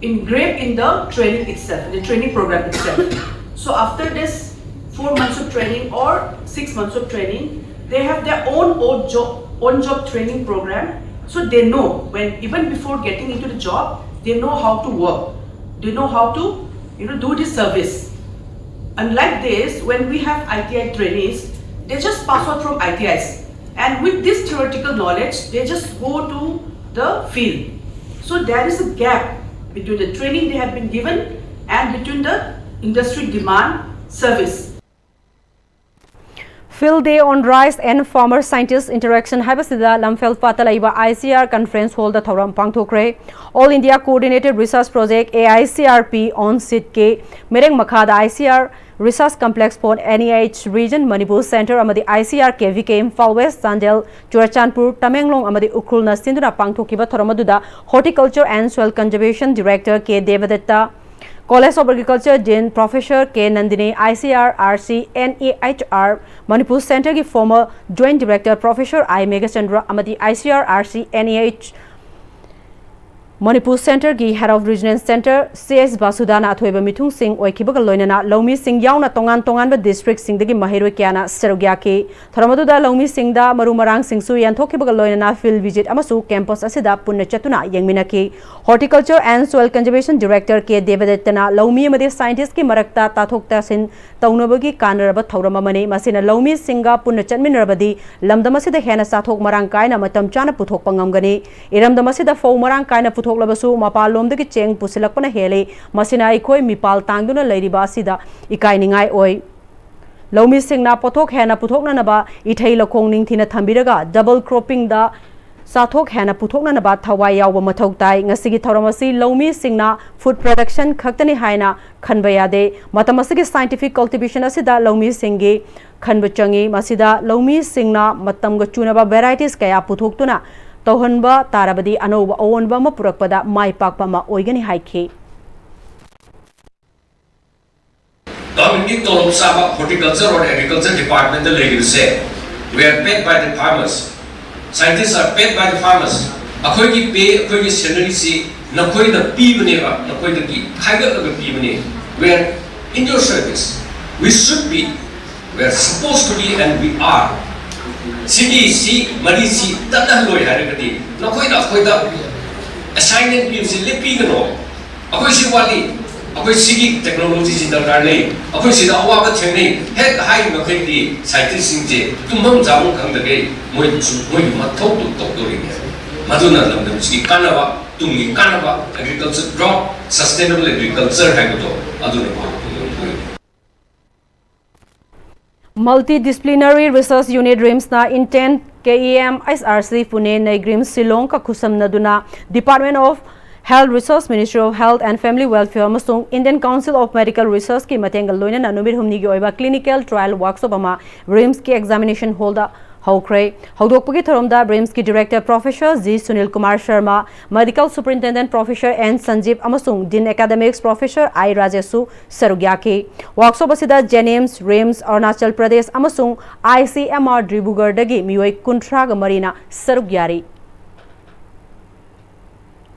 engraved in the training itself, in the training program itself. So after this four months of training or six months of training, they have their own own job, own job training program. So they know when, even before getting into the job, they know how to work. They know how to, you know, do this service. Unlike this, when we have I T I trainees, they just pass out from I T Is. And with this theoretical knowledge, they just go to the field. So there is a gap between the training they have been given and between the industry demand service. Field Day on Rice and Farmer Scientist Interaction ꯍꯥꯏꯕꯁꯤꯗ ꯂꯝꯐꯦꯜ ꯄꯥꯠꯇ ꯂꯩꯕ I C R Conference Hall ꯗ ꯊꯧꯔꯝ ꯄꯥꯡꯊꯣꯛꯈ꯭ꯔꯦ꯫ All India Coordinated Research Project, A I C R P, on seat ꯀꯤ ꯃꯤꯠꯌꯦꯡ ꯃꯈꯥꯗ I C R Research Complex for N E H Region, Manipur Center ꯑꯃꯗꯤ I C R K V K Imphal West, Chandel, Churachandpur, Tamenglong ꯑꯃꯗꯤ Ukhrulꯅ ꯁꯤꯟꯗꯨꯅ ꯄꯥꯡꯊꯣꯛꯈꯤꯕ ꯊꯧꯔꯝ ꯑꯗꯨꯗ Horticulture and Soil Conservation Director K Devadatta, College of Agriculture Dean Professor K Nandini, I C R R C N E H R Manipur Center ꯒꯤ former Joint Director Professor I Meghachandra ꯑꯃꯗꯤ I C R R C N E H Manipur Center ꯒꯤ Head of Regional Center C S ꯕꯥꯁꯨꯗꯥꯅ ꯑꯊꯣꯏꯕ ꯃꯤꯊꯨꯡꯁꯤꯡ ꯑꯣꯏꯈꯤꯕꯒ ꯂꯣꯏꯅꯅ ꯂꯧꯃꯤꯁꯤꯡ ꯌꯥꯎꯅ ꯇꯣꯉꯥꯟ ꯇꯣꯉꯥꯟꯕ district ꯁꯤꯡꯗꯒꯤ ꯃꯍꯩꯔꯣꯏ ꯀꯌꯥꯅ ꯁꯔꯨꯛ ꯌꯥꯈꯤ꯫ ꯊꯧꯔꯝ ꯑꯗꯨꯗ ꯂꯧꯃꯤꯁꯤꯡꯗ ꯃꯔꯨ ꯃꯔꯥꯡꯁꯤꯡꯁꯨ ꯌꯦꯟꯊꯣꯛꯈꯤꯕꯒ ꯂꯣꯏꯅꯅ field visit ꯑꯃꯁꯨ campus ꯑꯁꯤꯗ ꯄꯨꯟꯅ ꯆꯠꯇꯨꯅ ꯌꯦꯡꯃꯤꯟꯅꯈꯤ꯫ Horticulture and Soil Conservation Director K Devadattana ꯂꯧꯃꯤ ꯑꯃꯗꯤ scientist ꯀꯤ ꯃꯔꯛꯇ ꯇꯥꯊꯣꯛ ꯇꯥꯁꯤꯟ ꯇꯧꯅꯕꯒꯤ ꯀꯥꯟꯅꯔꯕ ꯊꯧꯔꯝ ꯑꯃꯅꯤ꯫ ꯃꯁꯤꯅ ꯂꯧꯃꯤꯁꯤꯡꯒ ꯄꯨꯟꯅ ꯆꯠꯃꯤꯟꯅꯔꯕꯗꯤ ꯂꯝꯗꯝ ꯑꯁꯤꯗ ꯍꯦꯟꯅ ꯆꯥꯊꯣꯛ ꯃꯔꯥꯡ ꯀꯥꯏꯅ ꯃꯇꯝ ꯆꯥꯅ ꯄꯨꯊꯣꯛꯄ ꯉꯝꯒꯅꯤ꯫ ꯏꯔꯝꯗꯝ ꯑꯁꯤꯗ ꯐꯧ ꯃꯔꯥꯡ ꯀꯥꯏꯅ ꯄꯨꯊꯣꯛꯂꯕꯁꯨ ꯃꯄꯥꯟꯂꯣꯝꯗꯒꯤ ꯆꯦꯡ ꯄꯨꯁꯤꯜꯂꯛꯄꯅ ꯍꯦꯜꯂꯤ꯫ ꯃꯁꯤꯅ ꯑꯩꯈꯣꯏ ꯃꯤꯄꯥꯜ ꯇꯥꯡꯗꯨꯅ ꯂꯩꯔꯤꯕ ꯑꯁꯤꯗ ꯏꯀꯥꯏꯅꯤꯡꯉꯥꯏ ꯑꯣꯏ꯫ ꯂꯧꯃꯤꯁꯤꯡꯅ ꯄꯣꯠꯊꯣꯛ ꯍꯦꯟꯅ ꯄꯨꯊꯣꯛꯅꯅꯕ ꯏꯊꯩ ꯂꯧꯈꯣꯡ ꯅꯤꯡꯊꯤꯅ ꯊꯝꯕꯤꯔꯒ double cropping ꯗ ꯆꯥꯊꯣꯛ ꯍꯦꯟꯅ ꯄꯨꯊꯣꯛꯅꯅꯕ ꯊꯋꯥꯏ ꯌꯥꯎꯕ ꯃꯊꯧ ꯇꯥꯏ꯫ ꯉꯁꯤꯒꯤ ꯊꯧꯔꯝ ꯑꯁꯤ ꯂꯧꯃꯤꯁꯤꯡꯅ food production ꯈꯛꯇꯅꯤ ꯍꯥꯏꯅ ꯈꯟꯕ ꯌꯥꯗꯦ꯫ ꯃꯇꯝ ꯑꯁꯤꯒꯤ scientific cultivation ꯑꯁꯤꯗ ꯂꯧꯃꯤꯁꯤꯡꯒꯤ ꯈꯟꯕ ꯆꯪꯏ꯫ ꯃꯁꯤꯗ ꯂꯧꯃꯤꯁꯤꯡꯅ ꯃꯇꯝꯒ ꯆꯨꯅꯕ varieties ꯀꯌꯥ ꯄꯨꯊꯣꯛꯇꯨꯅ ꯇꯧꯍꯟꯕ ꯇꯥꯔꯕꯗꯤ ꯑꯅꯧꯕ ꯑꯑꯣꯟꯕ ꯑꯃ ꯄꯨꯔꯛꯄꯗ ꯃꯥꯏ ꯄꯥꯛꯄ ꯑꯃ ꯑꯣꯏꯒꯅꯤ ꯍꯥꯏꯈꯤ꯫ Government ꯀꯤ ꯇꯣꯂꯣꯞ ꯆꯥꯕ Horticulture or Agriculture Department ꯇ ꯂꯩꯔꯤꯕꯁꯦ, we are paid by the farmers, scientists are paid by the farmers. ꯑꯩꯈꯣꯏꯒꯤ pay, ꯑꯩꯈꯣꯏꯒꯤ salary ꯁꯤ ꯅꯈꯣꯏꯅ ꯄꯤꯕꯅꯦꯕ, ꯅꯈꯣꯏꯗꯒꯤ ꯈꯥꯏꯒꯠꯂꯒ ꯄꯤꯕꯅꯦ꯫ We are in your service. We should be, we are supposed to be and we are. ꯁꯤꯒꯤ ꯁꯤ ꯃꯔꯤꯁꯤ ꯇꯠꯅꯍꯜꯂꯣꯏ ꯍꯥꯏꯔꯒꯗꯤ ꯅꯈꯣꯏꯅ ꯑꯩꯈꯣꯏꯗ assignment ꯄꯤꯕꯁꯤ ꯂꯦꯞꯄꯤꯒꯅꯣ꯫ ꯑꯩꯈꯣꯏ ꯁꯤ ꯋꯥꯠꯂꯤ꯫ ꯑꯩꯈꯣꯏ ꯁꯤꯒꯤ ꯇꯦꯛꯅꯣꯂꯣꯖꯤꯁꯤ ꯗꯔꯀꯥꯔ ꯂꯩ, ꯑꯩꯈꯣꯏ ꯁꯤꯗ ꯑꯋꯥꯕ ꯊꯦꯡꯅꯩ ꯍꯦꯛ ꯍꯥꯏꯔꯤꯃꯈꯩꯗꯤ ꯁꯥꯏꯟꯇꯤꯁꯁꯤꯡꯁꯦ ꯇꯨꯝꯐꯝ ꯆꯥꯐꯝ ꯈꯪꯗꯈꯩ ꯃꯣꯏꯁꯨ ꯃꯣꯏꯒꯤ ꯃꯊꯧꯗꯨ ꯇꯧꯗꯣꯔꯤꯅꯦ꯫ ꯃꯗꯨꯅ ꯂꯝꯗꯝꯁꯤꯒꯤ ꯀꯥꯟꯅꯕ, ꯇꯨꯡꯒꯤ ꯀꯥꯟꯅꯕ, ꯑꯦꯒ꯭ꯔꯤꯀꯜꯆꯔ ꯒ꯭ꯔꯣꯠ, ꯁꯁꯇꯦꯅꯦꯕꯜ ꯑꯦꯒ꯭ꯔꯤꯀꯜꯆꯔ ꯍꯥꯏꯕꯗꯣ ꯑꯗꯨꯅ ꯑꯣꯏꯔꯛꯄ ꯉꯝꯗꯣꯏꯅꯤ꯫ Multidisciplinary Research Unit, ꯔꯤꯝꯁꯅ intent K E M S R C Pune ꯅꯩꯒ꯭ꯔꯤꯝꯁ ꯁꯤꯂꯣꯡꯒ ꯈꯨꯠꯁꯝꯅꯗꯨꯅ Department of Health, Research Ministry of Health and Family Welfare ꯑꯃꯁꯨꯡ Indian Council of Medical Researchꯀꯤ ꯃꯇꯦꯡꯒ ꯂꯣꯏꯅꯅ ꯅꯨꯃꯤꯠ ꯍꯨꯝꯅꯤꯒꯤ ꯑꯣꯏꯕ clinical trial workshop ꯑꯃ ꯔꯤꯝꯁꯀꯤ examination hallꯗ ꯍꯧꯈ꯭ꯔꯦ꯫ ꯍꯧꯗꯣꯛꯄꯒꯤ ꯊꯧꯔꯝꯗ ꯔꯤꯝꯁꯀꯤ director professor G Sunil Kumar Sharma, medical superintendent professor N Sanjeep ꯑꯃꯁꯨꯡ dean academics professor ꯑꯥꯏ ꯔꯥꯖꯦꯁꯁꯨ ꯁꯔꯨꯛ ꯌꯥꯈꯤ꯫ Workshop ꯑꯁꯤꯗ JNIMS, ꯔꯤꯝꯁ, ꯑꯔꯨꯅꯥꯆꯜ ꯄ꯭ꯔꯗꯦꯁ ꯑꯃꯁꯨꯡ ꯑꯥꯏ ꯁꯤ ꯑꯦꯝ ꯑꯥꯔ ꯗꯤꯕ꯭ꯔꯨꯒꯔꯗꯒꯤ ꯃꯤꯑꯣꯏ ꯀꯨꯟꯊ꯭ꯔꯥꯒ ꯃꯔꯤꯅ ꯁꯔꯨꯛ ꯌꯥꯔꯤ꯫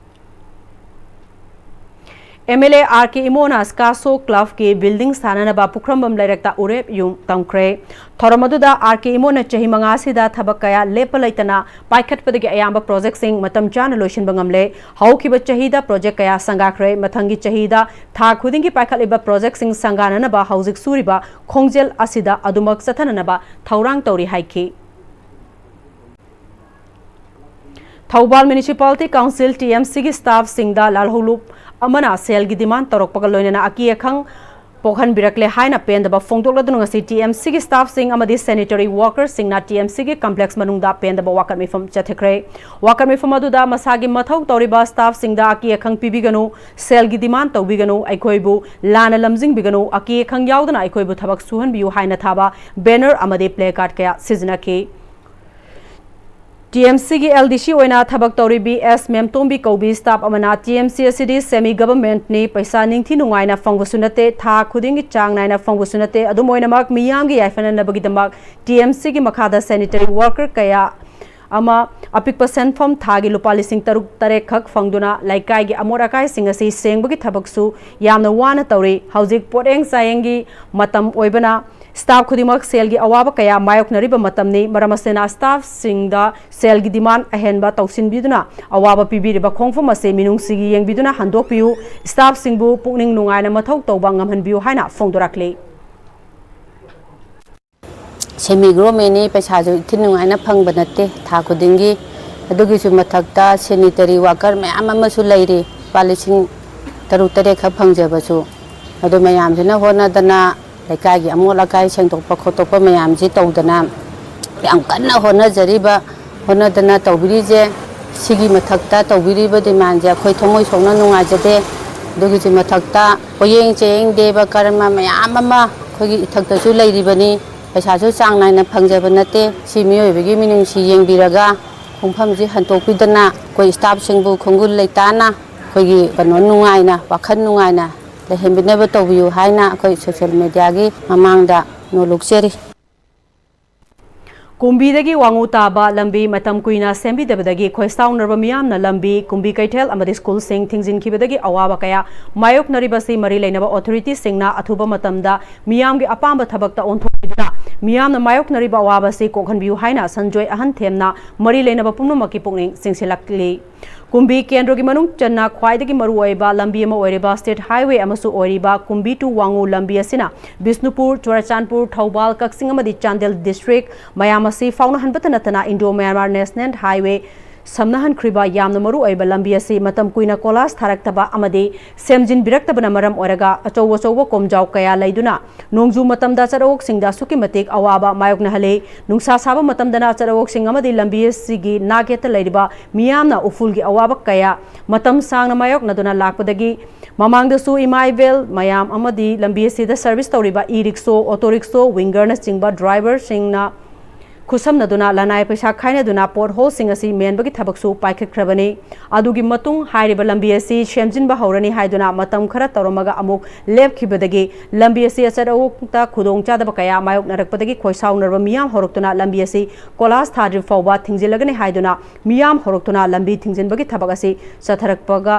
ꯑꯦꯝ ꯑꯦꯜ ꯑꯦ ꯑꯥꯔ ꯀꯦ ꯏꯃꯣꯅ ꯁ꯭ꯀꯥꯁꯣ ꯀ꯭ꯂꯕꯀꯤ building ꯁꯥꯅꯅꯕ ꯄꯨꯈ꯭ꯔꯝꯕꯝ ꯂꯩꯔꯛꯇ ꯎꯔꯦꯞ ꯌꯨꯡ ꯇꯝꯈ꯭ꯔꯦ꯫ ꯊꯧꯔꯝ ꯑꯗꯨꯗ ꯑꯥꯔ ꯀꯦ ꯏꯃꯣꯅ ꯆꯍꯤ ꯃꯉꯥꯁꯤꯗ ꯊꯕꯛ ꯀꯌꯥ ꯂꯦꯞꯄ ꯂꯩꯇꯅ ꯄꯥꯏꯈꯠꯄꯗꯒꯤ ꯑꯌꯥꯝꯕ projectꯁꯤꯡ ꯃꯇꯝ ꯆꯥꯅ ꯂꯣꯏꯁꯤꯟꯕ ꯉꯝꯂꯦ꯫ ꯍꯧꯈꯤꯕ ꯆꯍꯤꯗ project ꯀꯌꯥ ꯁꯪꯒꯥꯈ꯭ꯔꯦ꯫ ꯃꯊꯪꯒꯤ ꯆꯍꯤꯗ ꯊꯥ ꯈꯨꯗꯤꯡꯒꯤ ꯄꯥꯏꯈꯠꯂꯤꯕ projectꯁꯤꯡ ꯁꯪꯒꯥꯅꯅꯕ ꯍꯧꯖꯤꯛ ꯁꯨꯔꯤꯕ ꯈꯣꯡꯖꯦꯜ ꯑꯁꯤꯗ ꯑꯗꯨꯃꯛ ꯆꯠꯊꯅꯅꯕ ꯊꯧꯔꯥꯡ ꯇꯧꯔꯤ ꯍꯥꯏꯈꯤ꯫ Thoubal Municipality Council, T M ꯁꯤꯒꯤ staffꯁꯤꯡꯗ ꯂꯥꯜꯍꯧꯂꯨꯞ ꯑꯃꯅ ꯁꯦꯜꯒꯤ demand ꯇꯧꯔꯛꯄꯒ ꯂꯣꯏꯅꯅ ꯑꯀꯤ ꯑꯈꯪ ꯄꯣꯛꯍꯟꯕꯤꯔꯛꯂꯦ ꯍꯥꯏꯅ ꯄꯦꯟꯗꯕ ꯐꯣꯡꯗꯣꯛꯂꯗꯨꯅ ꯉꯁꯤ ꯇꯤ ꯑꯦꯝ ꯁꯤꯒꯤ staffꯁꯤꯡ ꯑꯃꯗꯤ sanitary workerꯁꯤꯡꯅ ꯇꯤ ꯑꯦꯝ ꯁꯤꯒꯤ complex ꯃꯅꯨꯡꯗ ꯄꯦꯟꯗꯕ ꯋꯥꯀꯠ ꯃꯤꯐꯝ ꯆꯠꯊꯈ꯭ꯔꯦ꯫ ꯋꯥꯀꯠ ꯃꯤꯐꯝ ꯑꯗꯨꯗ ꯃꯁꯥꯒꯤ ꯃꯊꯧ ꯇꯧꯔꯤꯕ staffꯁꯤꯡꯗ ꯑꯀꯤ ꯑꯈꯪ ꯄꯤꯕꯤꯒꯅꯨ, ꯁꯦꯜꯒꯤ demand ꯇꯧꯕꯤꯒꯅꯨ, ꯑꯩꯈꯣꯏꯕꯨ ꯂꯥꯟꯅ ꯂꯝꯖꯤꯡꯕꯤꯒꯅꯨ, ꯑꯀꯤ ꯑꯈꯪ ꯌꯥꯎꯗꯅ ꯑꯩꯈꯣꯏꯕꯨ ꯊꯕꯛ ꯁꯨꯍꯟꯕꯤꯌꯨ ꯍꯥꯏꯅ ꯊꯥꯕ banner ꯑꯃꯗꯤ placard ꯀꯌꯥ ꯁꯤꯖꯤꯟꯅꯈꯤ꯫ ꯇꯤ ꯑꯦꯝ ꯁꯤꯒꯤ ꯑꯦꯜ ꯗꯤ ꯁꯤ ꯑꯣꯏꯅ ꯊꯕꯛ ꯇꯧꯔꯤꯕꯤ ꯑꯦꯁ ꯃꯦꯝꯇꯣꯝꯕꯤ ꯀꯧꯕꯤ staff ꯑꯃꯅ ꯇꯤ ꯑꯦꯝ ꯁꯤ ꯑꯁꯤꯗꯤ semi governmentꯅꯤ, ꯄꯩꯁꯥ ꯅꯤꯡꯊꯤ ꯅꯨꯡꯉꯥꯏꯅ ꯐꯪꯕꯁꯨ ꯅꯠꯇꯦ, ꯊꯥ ꯈꯨꯗꯤꯡꯒꯤ ꯆꯥꯡ ꯅꯥꯏꯅ ꯐꯪꯕꯁꯨ ꯅꯠꯇꯦ꯫ ꯑꯗꯨꯝ ꯑꯣꯏꯅꯃꯛ ꯃꯤꯌꯥꯝꯒꯤ ꯌꯥꯏꯐꯅꯅꯕꯒꯤꯗꯃꯛ ꯇꯤ ꯑꯦꯝ ꯁꯤꯒꯤ ꯃꯈꯥꯗ sanitary worker ꯀꯌꯥ ꯑꯃ ꯑꯄꯤꯛꯄ ꯁꯦꯟꯐꯝ ꯊꯥꯒꯤ ꯂꯨꯄꯥ ꯂꯤꯁꯤꯡ ꯇꯔꯨꯛ ꯇꯔꯦꯠ ꯈꯛ ꯐꯪꯗꯨꯅ ꯂꯩꯀꯥꯏꯒꯤ ꯑꯃꯣꯠ ꯑꯀꯥꯏꯁꯤꯡ ꯑꯁꯤ ꯁꯦꯡꯕꯒꯤ ꯊꯕꯛꯁꯨ ꯌꯥꯝꯅ ꯋꯥꯅ ꯇꯧꯔꯤ꯫ ꯍꯧꯖꯤꯛ ꯄꯣꯠꯌꯦꯡ ꯆꯥꯌꯦꯡꯒꯤ ꯃꯇꯝ ꯑꯣꯏꯕꯅ Staff ꯈꯨꯗꯤꯡꯃꯛ ꯁꯦꯜꯒꯤ ꯑꯋꯥꯕ ꯀꯌꯥ ꯃꯥꯌꯣꯛꯅꯔꯤꯕ ꯃꯇꯝꯅꯤ꯫ ꯃꯔꯝ ꯑꯁꯤꯅ staff ꯁꯤꯡꯗ ꯁꯦꯜꯒꯤ demand ꯑꯍꯦꯟꯕ ꯇꯧꯁꯤꯟꯕꯤꯗꯨꯅ ꯑꯋꯥꯕ ꯄꯤꯕꯤꯔꯤꯕ ꯈꯣꯡꯐꯝ ꯑꯁꯤ ꯃꯤꯅꯨꯡꯁꯤꯒꯤ ꯌꯦꯡꯕꯤꯗꯨꯅ ꯍꯟꯗꯣꯛꯄꯤꯌꯨ꯫ Staff ꯁꯤꯡꯕꯨ ꯄꯨꯛꯅꯤꯡ ꯅꯨꯡꯉꯥꯏꯅ ꯃꯊꯧ ꯇꯧꯕ ꯉꯝꯍꯟꯕꯤꯌꯨ ꯍꯥꯏꯅ ꯐꯣꯡꯗꯣꯔꯛꯂꯤ꯫ Semi government ꯅꯤ, ꯄꯩꯁꯥꯁꯨ ꯏꯊꯤ ꯅꯨꯡꯉꯥꯏꯅ ꯐꯪꯕ ꯅꯠꯇꯦ꯫ ꯊꯥ ꯈꯨꯗꯤꯡꯒꯤ ꯑꯗꯨꯒꯤꯁꯨ ꯃꯊꯛꯇ sanitary worker ꯃꯌꯥꯝ ꯑꯃꯁꯨ ꯂꯩꯔꯤ, ꯂꯨꯄꯥ ꯂꯤꯁꯤꯡ ꯇꯔꯨꯛ ꯇꯔꯦꯠ ꯈꯛ ꯐꯪꯖꯕꯁꯨ꯫ ꯑꯗꯨ ꯃꯌꯥꯝꯁꯤꯅ ꯍꯣꯠꯅꯗꯅ, ꯂꯩꯀꯥꯏꯒꯤ ꯑꯃꯣꯠ ꯑꯀꯥꯏ ꯁꯦꯡꯗꯣꯛꯄ ꯈꯣꯠꯇꯣꯛꯄ ꯃꯌꯥꯝꯁꯤ ꯇꯧꯗꯅ ꯌꯥꯝ ꯀꯟꯅ ꯍꯣꯠꯅꯖꯔꯤꯕ, ꯍꯣꯠꯅꯗꯅ ꯇꯧꯕꯤꯔꯤꯁꯦ꯫ ꯁꯤꯒꯤ ꯃꯊꯛꯇ ꯇꯧꯕꯤꯔꯤꯕ demand ꯁꯦ ꯑꯩꯈꯣꯏ ꯊꯃꯣꯏ ꯁꯣꯛꯅ ꯅꯨꯡꯉꯥꯏꯖꯗꯦ꯫ ꯑꯗꯨꯒꯤꯁꯨ ꯃꯊꯛꯇ ꯄꯣꯌꯦꯡ ꯆꯌꯦꯡ ꯗꯦꯕ ꯀꯔꯃ ꯃꯌꯥꯝ ꯑꯃ ꯑꯩꯈꯣꯏꯒꯤ ꯏꯊꯛꯇꯁꯨ ꯂꯩꯔꯤꯕꯅꯤ꯫ ꯄꯩꯁꯥꯁꯨ ꯆꯥꯡ ꯅꯥꯏꯅ ꯐꯪꯖꯕ ꯅꯠꯇꯦ꯫ ꯁꯤ ꯃꯤꯑꯣꯏꯕꯒꯤ ꯃꯤꯅꯨꯡꯁꯤ ꯌꯦꯡꯕꯤꯔꯒ ꯈꯣꯡꯐꯝꯁꯤ ꯍꯟꯗꯣꯛꯄꯤꯗꯅ ꯑꯩꯈꯣꯏ staff ꯁꯤꯡꯕꯨ ꯈꯣꯡꯒꯨꯜ ꯂꯩꯇꯥꯅ ꯑꯩꯈꯣꯏꯒꯤ ꯀꯩꯅꯣ ꯅꯨꯡꯉꯥꯏꯅ, ꯋꯥꯈꯜ ꯅꯨꯡꯉꯥꯏꯅ ꯂꯩꯍꯟꯕꯤꯅꯕ ꯇꯧꯕꯤꯌꯨ ꯍꯥꯏꯅ ꯑꯩꯈꯣꯏ social media ꯒꯤ ꯃꯃꯥꯡꯗ ꯅꯣꯜꯂꯨꯛꯆꯔꯤ꯫ ꯀꯨꯝꯕꯤꯗꯒꯤ ꯋꯥꯉꯨ ꯇꯥꯕ ꯂꯝꯕꯤ ꯃꯇꯝ ꯀꯨꯏꯅ ꯁꯦꯝꯕꯤꯗꯕꯗꯒꯤ ꯈꯣꯏꯁꯥꯎꯅꯔꯕ ꯃꯤꯌꯥꯝꯅ ꯂꯝꯕꯤ, ꯀꯨꯝꯕꯤ ꯀꯩꯊꯦꯜ ꯑꯃꯗꯤ school ꯁꯤꯡ ꯊꯤꯡꯖꯤꯟꯈꯤꯕꯗꯒꯤ ꯑꯋꯥꯕ ꯀꯌꯥ ꯃꯥꯌꯣꯛꯅꯔꯤꯕꯁꯤ ꯃꯔꯤ ꯂꯩꯅꯕ authority ꯁꯤꯡꯅ ꯑꯊꯨꯕ ꯃꯇꯝꯗ ꯃꯤꯌꯥꯝꯒꯤ ꯑꯄꯥꯝꯕ ꯊꯕꯛꯇ ꯑꯣꯟꯊꯣꯛꯄꯤꯗꯨꯅ ꯃꯤꯌꯥꯝꯅ ꯃꯥꯌꯣꯛꯅꯔꯤꯕ ꯑꯋꯥꯕ ꯑꯁꯤ ꯀꯣꯛꯍꯟꯕꯤꯌꯨ ꯍꯥꯏꯅ ꯁꯟꯖꯣꯏ ꯑꯍꯟꯊꯦꯝꯅ ꯃꯔꯤ ꯂꯩꯅꯕ ꯄꯨꯝꯅꯃꯛꯀꯤ ꯄꯨꯛꯅꯤꯡ ꯆꯤꯡꯁꯤꯜꯂꯛꯂꯤ꯫ ꯀꯨꯝꯕꯤ ꯀꯦꯟꯗ꯭ꯔꯒꯤ ꯃꯅꯨꯡ ꯆꯟꯅ ꯈ꯭ꯋꯥꯏꯗꯒꯤ ꯃꯔꯨꯑꯣꯏꯕ ꯂꯝꯕꯤ ꯑꯃ ꯑꯣꯏꯔꯤꯕ state highway ꯑꯃꯁꯨ ꯑꯣꯏꯔꯤꯕ ꯀꯨꯝꯕꯤ to ꯋꯥꯉꯨ ꯂꯝꯕꯤ ꯑꯁꯤꯅ ꯕꯤꯁꯅꯨꯄꯨꯔ, ꯆꯨꯔꯥꯆꯥꯟꯄꯨꯔ, ꯊꯧꯕꯥꯜ, ꯀꯛꯆꯤꯡ ꯑꯃꯗꯤ ꯆꯥꯟꯗꯦꯜ district ꯃꯌꯥꯝ ꯑꯁꯤ ꯐꯥꯎꯅꯍꯟꯕꯇ ꯅꯠꯇꯅ Indo Myanmar National Highway ꯁꯝꯅꯍꯟꯈ꯭ꯔꯤꯕ ꯌꯥꯝꯅ ꯃꯔꯨꯑꯣꯏꯕ ꯂꯝꯕꯤ ꯑꯁꯤ ꯃꯇꯝ ꯀꯨꯏꯅ ꯀꯣꯏꯂꯥꯁ ꯊꯥꯔꯛꯇꯕ ꯑꯃꯗꯤ ꯁꯦꯝꯖꯤꯟꯕꯤꯔꯛꯇꯕꯅ ꯃꯔꯝ ꯑꯣꯏꯔꯒ ꯑꯆꯧ ꯑꯆꯧꯕ ꯀꯣꯝꯖꯥꯎ ꯀꯌꯥ ꯂꯩꯗꯨꯅ ꯅꯣꯡꯖꯨ ꯃꯇꯝꯗ ꯑꯆꯠ ꯑꯋꯣꯛꯁꯤꯡꯗ ꯑꯁꯨꯛꯀꯤ ꯃꯇꯤꯛ ꯑꯋꯥꯕ ꯃꯥꯌꯣꯛꯅꯍꯜꯂꯤ꯫ ꯅꯨꯡꯁꯥ ꯁꯥꯕ ꯃꯇꯝꯗꯅ ꯑꯆꯠ ꯑꯋꯣꯛꯁꯤꯡ ꯑꯃꯗꯤ ꯂꯝꯕꯤ ꯑꯁꯤꯒꯤ ꯅꯥꯛꯌꯦꯠꯇ ꯂꯩꯔꯤꯕ ꯃꯤꯌꯥꯝꯅ ꯎꯐꯨꯜꯒꯤ ꯑꯋꯥꯕ ꯀꯌꯥ ꯃꯇꯝ ꯁꯥꯡꯅ ꯃꯥꯌꯣꯛꯅꯗꯨꯅ ꯂꯥꯛꯄꯗꯒꯤ ꯃꯃꯥꯡꯗꯁꯨ ꯏꯃꯥ ꯏꯕꯦꯜ ꯃꯌꯥꯝ ꯑꯃꯗꯤ ꯂꯝꯕꯤ ꯑꯁꯤꯗ service ꯇꯧꯔꯤꯕ e-rickshaw, auto rickshaw, winger ꯅꯆꯤꯡꯕ driver ꯁꯤꯡꯅ ꯈꯨꯠꯁꯝꯅꯗꯨꯅ ꯂꯅꯥꯏ ꯄꯩꯁꯥ ꯈꯥꯏꯅꯗꯨꯅ pothole ꯁꯤꯡ ꯑꯁꯤ ꯃꯦꯟꯕꯒꯤ ꯊꯕꯛꯁꯨ ꯄꯥꯏꯈꯠꯈ꯭ꯔꯕꯅꯤ꯫ ꯑꯗꯨꯒꯤ ꯃꯇꯨꯡ ꯍꯥꯏꯔꯤꯕ ꯂꯝꯕꯤ ꯑꯁꯤ ꯁꯦꯝꯖꯤꯟꯕ ꯍꯧꯔꯅꯤ ꯍꯥꯏꯗꯨꯅ ꯃꯇꯝ ꯈꯔ ꯇꯧꯔꯝꯃꯒ ꯑꯃꯨꯛ ꯂꯦꯞꯈꯤꯕꯗꯒꯤ ꯂꯝꯕꯤ ꯑꯁꯤ ꯑꯆꯠ ꯑꯋꯣꯛꯇ ꯈꯨꯗꯣꯡ ꯆꯥꯗꯕ ꯀꯌꯥ ꯃꯥꯌꯣꯛꯅꯔꯛꯄꯗꯒꯤ ꯈꯣꯏꯁꯥꯎꯅꯔꯕ ꯃꯤꯌꯥꯝ ꯍꯧꯔꯛꯇꯨꯅ ꯂꯝꯕꯤ ꯑꯁꯤ ꯀꯣꯏꯂꯥꯁ ꯊꯥꯗ꯭ꯔꯤ ꯐꯥꯎꯕ ꯊꯤꯡꯖꯤꯜꯂꯒꯅꯤ ꯍꯥꯏꯗꯨꯅ ꯃꯤꯌꯥꯝ ꯍꯧꯔꯛꯇꯨꯅ ꯂꯝꯕꯤ ꯊꯤꯡꯖꯤꯟꯕꯒꯤ ꯊꯕꯛ ꯑꯁꯤ ꯆꯠꯊꯔꯛꯄꯒ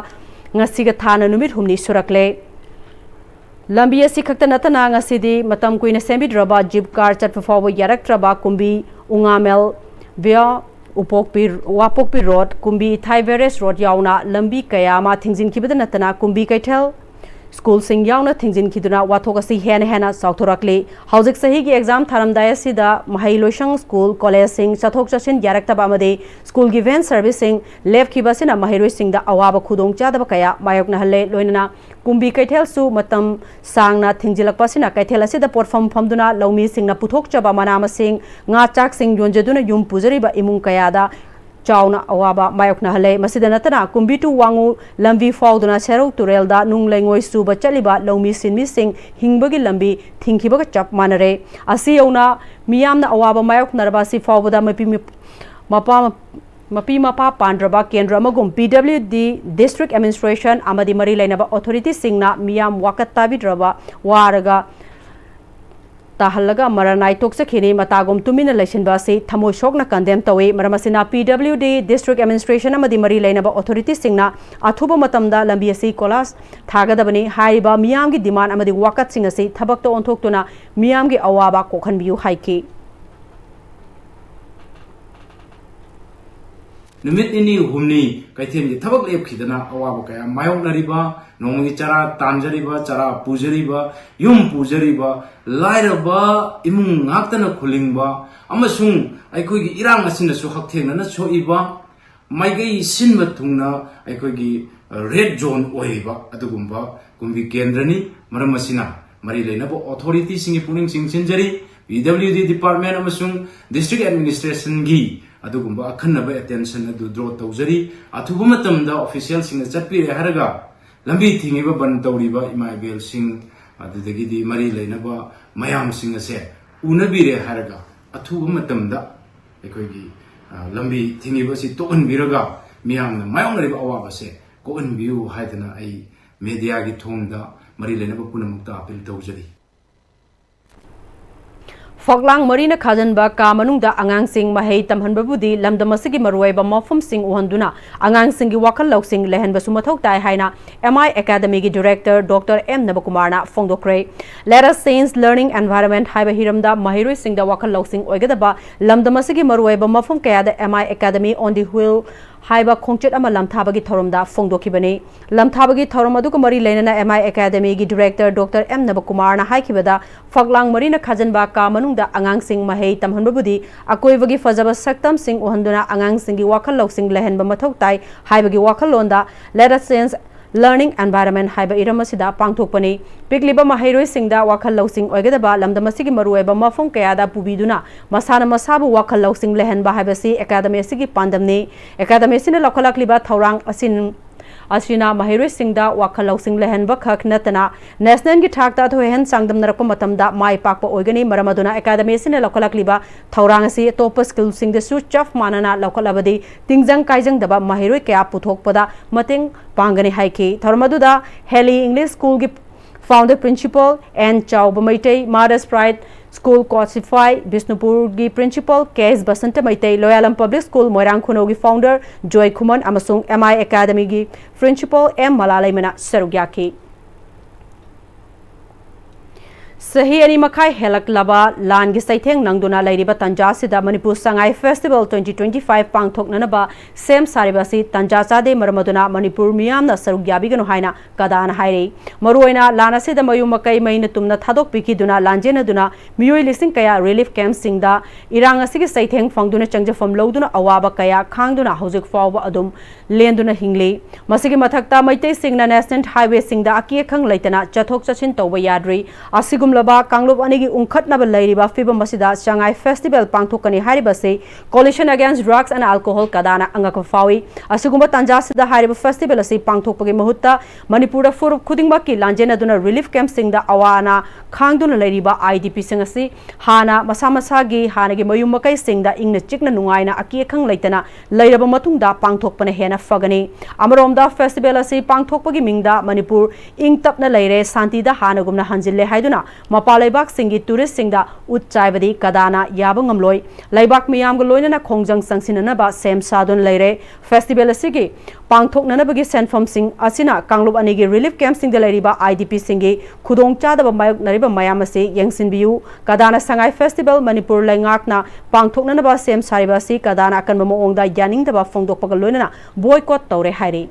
ꯉꯁꯤꯒ ꯊꯥꯅ ꯅꯨꯃꯤꯠ ꯍꯨꯝꯅꯤ ꯁꯨꯔꯛꯂꯦ꯫ ꯂꯝꯕꯤ ꯑꯁꯤ ꯈꯛꯇ ꯅꯠꯇꯅ ꯉꯁꯤꯗꯤ ꯃꯇꯝ ꯀꯨꯏꯅ ꯁꯦꯝꯕꯤꯗ꯭ꯔꯕ ꯖꯤꯞ ꯀꯥꯔ ꯆꯠꯄ ꯐꯥꯎꯕ ꯌꯥꯔꯛꯇ꯭ꯔꯕ ꯀꯨꯝꯕꯤ ꯎꯉꯥꯃꯦꯜ via ꯎꯄꯣꯛꯄꯤ, ꯋꯥꯄꯣꯛꯄꯤ ꯔꯣꯗ, ꯀꯨꯝꯕꯤ ꯏꯊꯥꯏ ꯕꯦꯔꯦꯖ ꯔꯣꯗ ꯌꯥꯎꯅ ꯂꯝꯕꯤ ꯀꯌꯥ ꯑꯃ ꯊꯤꯡꯖꯤꯟꯈꯤꯕꯗ ꯅꯠꯇꯅ ꯀꯨꯝꯕꯤ ꯀꯩꯊꯦꯜ ꯁ꯭ꯀꯨꯜꯁꯤꯡ ꯌꯥꯎꯅ ꯊꯤꯡꯖꯤꯟꯈꯤꯗꯨꯅ ꯋꯥꯊꯣꯛ ꯑꯁꯤ ꯍꯦꯟꯅ ꯍꯦꯟꯅ ꯆꯥꯎꯊꯣꯔꯛꯂꯤ꯫ ꯍꯧꯖꯤꯛ ꯆꯍꯤꯒꯤ ꯑꯦꯛꯖꯥꯝ ꯊꯥꯔꯝꯗꯥꯏ ꯑꯁꯤꯗ ꯃꯍꯩ ꯂꯣꯏꯁꯪ, ꯁ꯭ꯀꯨꯜ, ꯀꯣꯂꯦꯖꯁꯤꯡ ꯆꯠꯊꯣꯛ ꯆꯠꯁꯤꯟ ꯌꯥꯔꯛꯇꯕ ꯑꯃꯗꯤ ꯁ꯭ꯀꯨꯜꯒꯤ ꯚꯦꯟ ꯁꯔꯚꯤꯁꯁꯤꯡ ꯂꯦꯞꯈꯤꯕ ꯑꯁꯤꯅ ꯃꯍꯩꯔꯣꯏꯁꯤꯡꯗ ꯑꯋꯥꯕ ꯈꯨꯗꯣꯡꯆꯥꯗꯕ ꯀꯌꯥ ꯃꯥꯌꯣꯛꯅꯍꯜꯂꯦ꯫ ꯂꯣꯏꯅꯅ ꯀꯨꯝꯕꯤ ꯀꯩꯊꯦꯜꯁꯨ ꯃꯇꯝ ꯁꯥꯡꯅ ꯊꯤꯡꯖꯤꯜꯂꯛꯄ ꯑꯁꯤꯅ ꯀꯩꯊꯦꯜ ꯑꯁꯤꯗ ꯄꯣꯠꯐꯝ ꯐꯝꯗꯨꯅ ꯂꯧꯃꯤꯁꯤꯡꯅ ꯄꯨꯊꯣꯛꯆꯕ ꯃꯅꯥ ꯃꯁꯤꯡ, ꯉꯥ ꯆꯥꯛꯁꯤꯡ ꯌꯣꯟꯖꯗꯨꯅ ꯌꯨꯝ ꯄꯨꯖꯔꯤꯕ ꯏꯃꯨꯡ ꯀꯌꯥꯗ ꯆꯥꯎꯅ ꯑꯋꯥꯕ ꯃꯥꯌꯣꯛꯅꯍꯜꯂꯦ꯫ ꯃꯁꯤꯗ ꯅꯠꯇꯅ ꯀꯨꯝꯕꯤ ꯇꯨ ꯋꯥꯡꯉꯨ ꯂꯝꯕꯤ ꯐꯥꯎꯗꯨꯅ ꯁꯦꯔꯧ ꯇꯨꯔꯦꯜꯗ ꯅꯨꯡ ꯂꯩꯉꯣꯏ ꯁꯨꯕ ꯆꯠꯂꯤꯕ ꯂꯧꯃꯤ ꯁꯤꯟꯃꯤꯁꯤꯡ ꯍꯤꯡꯕꯒꯤ ꯂꯝꯕꯤ ꯊꯤꯡꯈꯤꯕꯒ ꯆꯞ ꯃꯥꯟꯅꯔꯦ꯫ ꯑꯁꯤ ꯌꯧꯅ ꯃꯤꯌꯥꯝꯅ ꯑꯋꯥꯕ ꯃꯥꯌꯣꯛꯅꯔꯕ ꯑꯁꯤ ꯐꯥꯎꯕꯗ ꯃꯄꯤ ꯃꯄꯥ ꯃꯄꯤ ꯃꯄꯥ ꯄꯥꯟꯗ꯭ꯔꯕ ꯀꯦꯟꯗ꯭ꯔ ꯑꯃꯒꯨꯝ ꯄꯤ ꯗꯕ꯭ꯂꯤꯎ ꯗꯤ, ꯗꯤꯁꯇ꯭ꯔꯤꯛ ꯑꯦꯗꯃꯤꯅꯤꯁꯇ꯭ꯔꯦꯁꯟ ꯑꯃꯗꯤ ꯃꯔꯤ ꯂꯩꯅꯕ ꯑꯣꯊꯣꯔꯤꯇꯤꯁꯤꯡꯅ ꯃꯤꯌꯥꯝ ꯋꯥꯀꯠ ꯇꯥꯕꯤꯗ꯭ꯔꯕ ꯋꯥꯔꯒ ꯇꯥꯍꯜꯂꯒ ꯃꯔꯥꯅꯥꯏ ꯇꯣꯛꯆꯈꯤꯅꯤ꯫ ꯃꯇꯥꯒꯨꯝ ꯇꯨꯃꯤꯟꯅ ꯂꯩꯁꯤꯟꯕ ꯑꯁꯤ ꯊꯃꯣꯏ ꯁꯣꯛꯅ ꯀꯟꯗꯦꯝ ꯇꯧꯏ꯫ ꯃꯔꯝ ꯑꯁꯤꯅ ꯄꯤ ꯗꯕ꯭ꯂꯤꯎ ꯗꯤ, ꯗꯤꯁꯇ꯭ꯔꯤꯛ ꯑꯦꯗꯃꯤꯅꯤꯁꯇ꯭ꯔꯦꯁꯟ ꯑꯃꯗꯤ ꯃꯔꯤ ꯂꯩꯅꯕ ꯑꯣꯊꯣꯔꯤꯇꯤꯁꯤꯡꯅ ꯑꯊꯨꯕ ꯃꯇꯝꯗ ꯂꯝꯕꯤ ꯑꯁꯤ ꯀꯣꯂꯥꯁ ꯊꯥꯒꯗꯕꯅꯤ꯫ ꯍꯥꯏꯔꯤꯕ ꯃꯤꯌꯥꯝꯒꯤ ꯗꯤꯃꯥꯟ ꯑꯃꯗꯤ ꯋꯥꯀꯠꯁꯤꯡ ꯑꯁꯤ ꯊꯕꯛꯇ ꯑꯣꯟꯊꯣꯛꯇꯨꯅ ꯃꯤꯌꯥꯝꯒꯤ ꯑꯋꯥꯕ ꯀꯣꯛꯍꯟꯕꯤꯌꯨ ꯍꯥꯏꯈꯤ꯫ ꯅꯨꯃꯤꯠ ꯅꯤꯅꯤ ꯍꯨꯝꯅꯤ ꯀꯩꯊꯦꯜꯒꯤ ꯊꯕꯛ ꯂꯦꯞꯈꯤꯗꯅ ꯑꯋꯥꯕ ꯀꯌꯥ ꯃꯥꯌꯣꯛꯅꯔꯤꯕ, ꯅꯣꯡꯃꯒꯤ ꯆꯔꯥ ꯇꯥꯟꯖꯔꯤꯕ, ꯆꯔꯥ ꯄꯨꯖꯔꯤꯕ, ꯌꯨꯝ ꯄꯨꯖꯔꯤꯕ, ꯂꯥꯏꯔꯕ ꯏꯃꯨꯡ ꯉꯥꯛꯇꯅ ꯈꯨꯜꯂꯤꯡꯕ ꯑꯃꯁꯨꯡ ꯑꯩꯈꯣꯏꯒꯤ ꯏꯔꯥꯡ ꯑꯁꯤꯅꯁꯨ ꯍꯛꯊꯦꯡꯅꯅ ꯁꯣꯛꯏꯕ, ꯃꯥꯏꯀꯩ ꯁꯤꯟꯕ ꯊꯨꯡꯅ ꯑꯩꯈꯣꯏꯒꯤ ꯔꯦꯗ ꯖꯣꯟ ꯑꯣꯏꯔꯤꯕ ꯑꯗꯨꯒꯨꯝꯕ ꯀꯨꯝꯕꯤ ꯀꯦꯟꯗ꯭ꯔꯅꯤ꯫ ꯃꯔꯝ ꯑꯁꯤꯅ ꯃꯔꯤ ꯂꯩꯅꯕ ꯑꯣꯊꯣꯔꯤꯇꯤꯁꯤꯡꯒꯤ ꯄꯨꯛꯅꯤꯡ ꯆꯤꯡꯁꯤꯟꯖꯔꯤ꯫ ꯄꯤ ꯗꯕ꯭ꯂꯤꯎ ꯗꯤ ꯗꯤꯄꯥꯔꯠꯃꯦꯟ ꯑꯃꯁꯨꯡ ꯗꯤꯁꯇ꯭ꯔꯤꯛ ꯑꯦꯗꯃꯤꯅꯤꯁꯇ꯭ꯔꯦꯁꯟꯒꯤ ꯑꯗꯨꯒꯨꯝꯕ ꯑꯈꯟꯅꯕ ꯑꯦꯇꯦꯟꯁꯟ ꯑꯗꯨ ꯗ꯭ꯔꯣ ꯇꯧꯖꯔꯤ꯫ ꯑꯊꯨꯕ ꯃꯇꯝꯗ ꯑꯣꯐꯤꯁꯤꯌꯦꯜꯁꯤꯡꯅ ꯆꯠꯄꯤꯔꯦ ꯍꯥꯏꯔꯒ ꯂꯝꯕꯤ ꯊꯤꯡꯉꯤꯕ, ꯕꯟ ꯇꯧꯔꯤꯕ ꯏꯃꯥ ꯏꯕꯦꯜꯁꯤꯡ, ꯑꯗꯨꯗꯒꯤꯗꯤ ꯃꯔꯤ ꯂꯩꯅꯕ ꯃꯌꯥꯝꯁꯤꯡ ꯑꯁꯦ ꯎꯅꯕꯤꯔꯦ ꯍꯥꯏꯔꯒ ꯑꯊꯨꯕ ꯃꯇꯝꯗ ꯑꯩꯈꯣꯏꯒꯤ, ꯑ, ꯂꯝꯕꯤ ꯊꯤꯡꯉꯤꯕ ꯑꯁꯤ ꯇꯣꯛꯍꯟꯕꯤꯔꯒ ꯃꯤꯌꯥꯝꯅ ꯃꯥꯌꯣꯛꯅꯔꯤꯕ ꯑꯋꯥꯕꯁꯦ ꯀꯣꯛꯍꯟꯕꯤꯌꯨ ꯍꯥꯏꯗꯅ ꯑꯩ ꯃꯦꯗꯤꯌꯥꯒꯤ ꯊꯣꯡꯗ ꯃꯔꯤ ꯂꯩꯅꯕ ꯄꯨꯝꯅꯃꯛꯇ ꯑꯥꯄꯤꯜ ꯇꯧꯖꯔꯤ꯫ ꯐꯛꯂꯥꯡ ꯃꯔꯤꯅ ꯈꯥꯖꯤꯟꯕ ꯀꯥ ꯃꯅꯨꯡꯗ ꯑꯉꯥꯡꯁꯤꯡ ꯃꯍꯩ ꯇꯝꯍꯟꯕꯕꯨꯗꯤ ꯂꯝꯗꯝ ꯑꯁꯤꯒꯤ ꯃꯔꯨꯑꯣꯏꯕ ꯃꯐꯝꯁꯤꯡ ꯎꯍꯟꯗꯨꯅ ꯑꯉꯥꯡꯁꯤꯡꯒꯤ ꯋꯥꯈꯜ ꯂꯧꯁꯤꯡ ꯂꯩꯍꯟꯕꯁꯨ ꯃꯊꯧ ꯇꯥꯏ ꯍꯥꯏꯅ M I Academyꯒꯤ Director Doctor M ꯅꯕꯀꯨꯃꯥꯔꯅ ꯐꯣꯡꯗꯣꯛꯈ꯭ꯔꯦ꯫ Let us change learning environment ꯍꯥꯏꯕ ꯍꯤꯔꯝꯗ ꯃꯍꯩꯔꯣꯏꯁꯤꯡꯗ ꯋꯥꯈꯜ ꯂꯧꯁꯤꯡ ꯑꯣꯏꯒꯗꯕ ꯂꯝꯗꯝ ꯑꯁꯤꯒꯤ ꯃꯔꯨꯑꯣꯏꯕ ꯃꯐꯝ ꯀꯌꯥꯗ M I Academy on the Wheel ꯍꯥꯏꯕ ꯈꯣꯡꯆꯠ ꯑꯃ ꯂꯝꯊꯥꯕꯒꯤ ꯊꯧꯔꯝꯗ ꯐꯣꯡꯗꯣꯛꯈꯤꯕꯅꯤ꯫ ꯂꯝꯊꯥꯕꯒꯤ ꯊꯧꯔꯝ ꯑꯗꯨꯒ ꯃꯔꯤ ꯂꯩꯅꯅ M I Academyꯒꯤ Director Doctor M ꯅꯕꯀꯨꯃꯥꯔꯅ ꯍꯥꯏꯈꯤꯕꯗ, ꯐꯛꯂꯥꯡ ꯃꯔꯤꯅ ꯈꯥꯖꯤꯟꯕ ꯀꯥ ꯃꯅꯨꯡꯗ ꯑꯉꯥꯡꯁꯤꯡ ꯃꯍꯩ ꯇꯝꯍꯟꯕꯕꯨꯗꯤ ꯑꯀꯣꯏꯕꯒꯤ ꯐꯖꯕ ꯁꯛꯇꯝꯁꯤꯡ ꯎꯍꯟꯗꯨꯅ ꯑꯉꯥꯡꯁꯤꯡꯒꯤ ꯋꯥꯈꯜ ꯂꯧꯁꯤꯡ ꯂꯩꯍꯟꯕ ꯃꯊꯧ ꯇꯥꯏ ꯍꯥꯏꯕꯒꯤ ꯋꯥꯈꯜꯂꯣꯟꯗ Let us change learning environment ꯍꯥꯏꯕ ꯏꯔꯝ ꯑꯁꯤꯗ ꯄꯥꯡꯊꯣꯛꯄꯅꯤ꯫ ꯄꯤꯛꯂꯤꯕ ꯃꯍꯩꯔꯣꯏꯁꯤꯡꯗ ꯋꯥꯈꯜ ꯂꯧꯁꯤꯡ ꯑꯣꯏꯒꯗꯕ ꯂꯝꯗꯝ ꯑꯁꯤꯒꯤ ꯃꯔꯨꯑꯣꯏꯕ ꯃꯐꯝ ꯀꯌꯥꯗ ꯄꯨꯕꯤꯗꯨꯅ ꯃꯁꯥꯅ ꯃꯁꯥꯕꯨ ꯋꯥꯈꯜ ꯂꯧꯁꯤꯡ ꯂꯩꯍꯟꯕ ꯍꯥꯏꯕꯁꯤ Academy ꯑꯁꯤꯒꯤ ꯄꯥꯟꯗꯝꯅꯤ꯫ Academy ꯑꯁꯤꯅ ꯂꯧꯈꯠꯂꯛꯂꯤꯕ ꯊꯧꯔꯥꯡ ꯑꯁꯤ ꯑꯁꯤꯅ ꯃꯍꯩꯔꯣꯏꯁꯤꯡꯗ ꯋꯥꯈꯜ ꯂꯧꯁꯤꯡ ꯂꯩꯍꯟꯕ ꯈꯛ ꯅꯠꯇꯅ Nationalꯒꯤ ꯊꯥꯛꯇ ꯑꯊꯣꯏ ꯑꯍꯦꯟ ꯆꯥꯡꯗꯝꯅꯔꯛꯄ ꯃꯇꯝꯗ ꯃꯥꯏ ꯄꯥꯛꯄ ꯑꯣꯏꯒꯅꯤ꯫ ꯃꯔꯝ ꯑꯗꯨꯅ Academy ꯑꯁꯤꯅ ꯂꯧꯈꯠꯂꯛꯂꯤꯕ ꯊꯧꯔꯥꯡ ꯑꯁꯤ ꯑꯇꯣꯞꯄ schoolꯁꯤꯡꯗꯁꯨ ꯆꯞ ꯃꯥꯟꯅꯅ ꯂꯧꯈꯠꯂꯕꯗꯤ ꯇꯤꯡꯖꯪ ꯀꯥꯏꯖꯪꯗꯕ ꯃꯍꯩꯔꯣꯏ ꯀꯌꯥ ꯄꯨꯊꯣꯛꯄꯗ ꯃꯇꯦꯡ ꯄꯥꯡꯒꯅꯤ ꯍꯥꯏꯈꯤ꯫ ꯊꯧꯔꯝ ꯑꯗꯨꯗ Heli English Schoolꯒꯤ Founder Principal N ꯆꯥꯎꯕ Meitei, Mother's Pride School ꯀꯣꯠꯁꯤꯐꯥꯏ ꯕꯤꯁꯅꯨꯄꯨꯔꯒꯤ Principal K S Basanta Meitei, ꯂꯣꯌꯥꯂꯝ Public School ꯃꯣꯏꯔꯥꯡ ꯈꯨꯅꯧꯒꯤ Founder ꯖꯣꯏ ꯈꯨꯃꯟ ꯑꯃꯁꯨꯡ M I Academyꯒꯤ Principal M ꯃꯂꯥꯂꯩꯃꯅ ꯁꯔꯨꯛ ꯌꯥꯈꯤ꯫ ꯆꯍꯤ ꯑꯅꯤ ꯃꯈꯥꯏ ꯍꯦꯜꯂꯛꯂꯕ ꯂꯥꯟꯒꯤ ꯆꯩꯊꯦꯡ ꯅꯪꯗꯨꯅ ꯂꯩꯔꯤꯕ ꯇꯥꯟꯖꯥ ꯑꯁꯤꯗ Manipur Sangai Festival twenty twenty-five ꯄꯥꯡꯊꯣꯛꯅꯅꯕ ꯁꯦꯝ ꯁꯥꯔꯤꯕ ꯑꯁꯤ ꯇꯥꯟꯖꯥ ꯆꯥꯗꯦ꯫ ꯃꯔꯝ ꯑꯗꯨꯅ ꯃꯅꯤꯄꯨꯔ ꯃꯤꯌꯥꯝꯅ ꯁꯔꯨꯛ ꯌꯥꯕꯤꯒꯅꯨ ꯍꯥꯏꯅ ꯀꯗꯥꯅ ꯍꯥꯏꯔꯤ꯫ ꯃꯔꯨꯑꯣꯏꯅ ꯂꯥꯟ ꯑꯁꯤꯗ ꯃꯌꯨꯝ ꯃꯀꯩ ꯃꯩꯅ ꯇꯨꯝꯅ ꯊꯥꯗꯣꯛꯄꯤꯈꯤꯗꯨꯅ ꯂꯥꯟꯖꯦꯟꯅꯗꯨꯅ ꯃꯤꯑꯣꯏ ꯂꯤꯁꯤꯡ ꯀꯌꯥ relief campꯁꯤꯡꯗ ꯏꯔꯥꯡ ꯑꯁꯤꯒꯤ ꯆꯩꯊꯦꯡ ꯐꯪꯗꯨꯅ ꯆꯪꯖꯐꯝ ꯂꯧꯗꯨꯅ ꯑꯋꯥꯕ ꯀꯌꯥ ꯈꯥꯡꯗꯨꯅ ꯍꯧꯖꯤꯛ ꯐꯥꯎꯕ ꯑꯗꯨꯝ ꯂꯦꯟꯗꯨꯅ ꯍꯤꯡꯂꯤ꯫ ꯃꯁꯤꯒꯤ ꯃꯊꯛꯇ ꯃꯩꯇꯩꯁꯤꯡꯅ national highwayꯁꯤꯡꯗ ꯑꯀꯤ ꯑꯈꯪ ꯂꯩꯇꯅ ꯆꯠꯊꯣꯛ ꯆꯠꯁꯤꯟ ꯇꯧꯕ ꯌꯥꯗ꯭ꯔꯤ꯫ ꯑꯁꯤꯒꯨꯝꯂꯕ ꯀꯥꯡꯂꯨꯞ ꯑꯅꯤꯒꯤ ꯎꯪꯈꯠꯅꯕ ꯂꯩꯔꯤꯕ ꯐꯤꯕꯝ ꯑꯁꯤꯗ ꯁꯉꯥꯏ Festival ꯄꯥꯡꯊꯣꯛꯀꯅꯤ ꯍꯥꯏꯔꯤꯕꯁꯤ Coalition Against Drugs and Alcohol ꯀꯗꯥꯅ ꯑꯉꯛꯄ ꯐꯥꯎꯏ꯫ ꯑꯁꯤꯒꯨꯝꯕ ꯇꯥꯟꯖꯥ ꯑꯁꯤꯗ ꯍꯥꯏꯔꯤꯕ festival ꯑꯁꯤ ꯄꯥꯡꯊꯣꯛꯄꯒꯤ ꯃꯍꯨꯠꯇ ꯃꯅꯤꯄꯨꯔꯗ ꯐꯨꯔꯨꯞ ꯈꯨꯗꯤꯡꯃꯛꯀꯤ ꯂꯥꯟꯖꯦꯟꯅꯗꯨꯅ relief campꯁꯤꯡꯗ ꯑꯋꯥ ꯑꯅꯥ ꯈꯥꯡꯗꯨꯅ ꯂꯩꯔꯤꯕ IDPꯁꯤꯡ ꯑꯁꯤ ꯍꯥꯟꯅ ꯃꯁꯥ ꯃꯁꯥꯒꯤ ꯍꯥꯟꯅꯒꯤ ꯃꯌꯨꯝ ꯃꯀꯩꯁꯤꯡꯗ ꯏꯪꯅ ꯆꯤꯛꯅ ꯅꯨꯡꯉꯥꯏꯅ ꯑꯀꯤ ꯑꯈꯪ ꯂꯩꯇꯅ ꯂꯩꯔꯕ ꯃꯇꯨꯡꯗ ꯄꯥꯡꯊꯣꯛꯄꯅ ꯍꯦꯟꯅ ꯐꯒꯅꯤ꯫ ꯑꯃꯔꯣꯝꯗ festival ꯑꯁꯤ ꯄꯥꯡꯊꯣꯛꯄꯒꯤ ꯃꯤꯡꯗ ꯃꯅꯤꯄꯨꯔ ꯏꯪ ꯇꯞꯅ ꯂꯩꯔꯦ, ꯁꯥꯟꯇꯤꯗ ꯍꯥꯟꯅꯒꯨꯝꯅ ꯍꯟꯖꯤꯜꯂꯦ ꯍꯥꯏꯗꯨꯅ ꯃꯄꯥꯟ ꯂꯩꯕꯥꯛꯁꯤꯡꯒꯤ ꯇꯨꯔꯤꯁꯁꯤꯡꯗ ꯎꯠ ꯆꯥꯏꯕꯗꯤ ꯀꯗꯥꯅ ꯌꯥꯕ ꯉꯝꯂꯣꯏ꯫ ꯂꯩꯕꯥꯛ ꯃꯤꯌꯥꯝꯒ ꯂꯣꯏꯅꯅ ꯈꯣꯡꯖꯪ ꯆꯪꯁꯤꯟꯅꯅꯕ ꯁꯦꯝ ꯁꯥꯗꯨꯅ ꯂꯩꯔꯦ꯫ ꯐꯦꯁꯇꯤꯚꯦꯜ ꯑꯁꯤꯒꯤ ꯄꯥꯡꯊꯣꯛꯅꯅꯕꯒꯤ ꯁꯦꯟꯐꯝꯁꯤꯡ ꯑꯁꯤꯅ ꯀꯥꯡꯂꯨꯞ ꯑꯅꯤꯒꯤ ꯔꯤꯂꯤꯐ ꯀꯦꯝꯞꯁꯤꯡꯗ ꯂꯩꯔꯤꯕ ꯑꯥꯏ ꯗꯤ ꯄꯤꯁꯤꯡꯒꯤ ꯈꯨꯗꯣꯡꯆꯥꯗꯕ ꯃꯥꯌꯣꯛꯅꯔꯤꯕ ꯃꯌꯥꯝ ꯑꯁꯤ ꯌꯦꯡꯁꯤꯟꯕꯤꯌꯨ꯫ ꯀꯗꯥꯅ ꯁꯉꯥꯏ ꯐꯦꯁꯇꯤꯚꯦꯜ ꯃꯅꯤꯄꯨꯔ ꯂꯩꯉꯥꯛꯅ ꯄꯥꯡꯊꯣꯛꯅꯅꯕ ꯁꯦꯝ ꯁꯥꯔꯤꯕ ꯑꯁꯤ ꯀꯗꯥꯅ ꯑꯀꯟꯕ ꯃꯑꯣꯡꯗ ꯌꯥꯅꯤꯡꯗꯕ ꯐꯣꯡꯗꯣꯛꯄꯒ ꯂꯣꯏꯅꯅ ꯕꯣꯏꯀꯣꯠ ꯇꯧꯔꯦ ꯍꯥꯏꯔꯤ꯫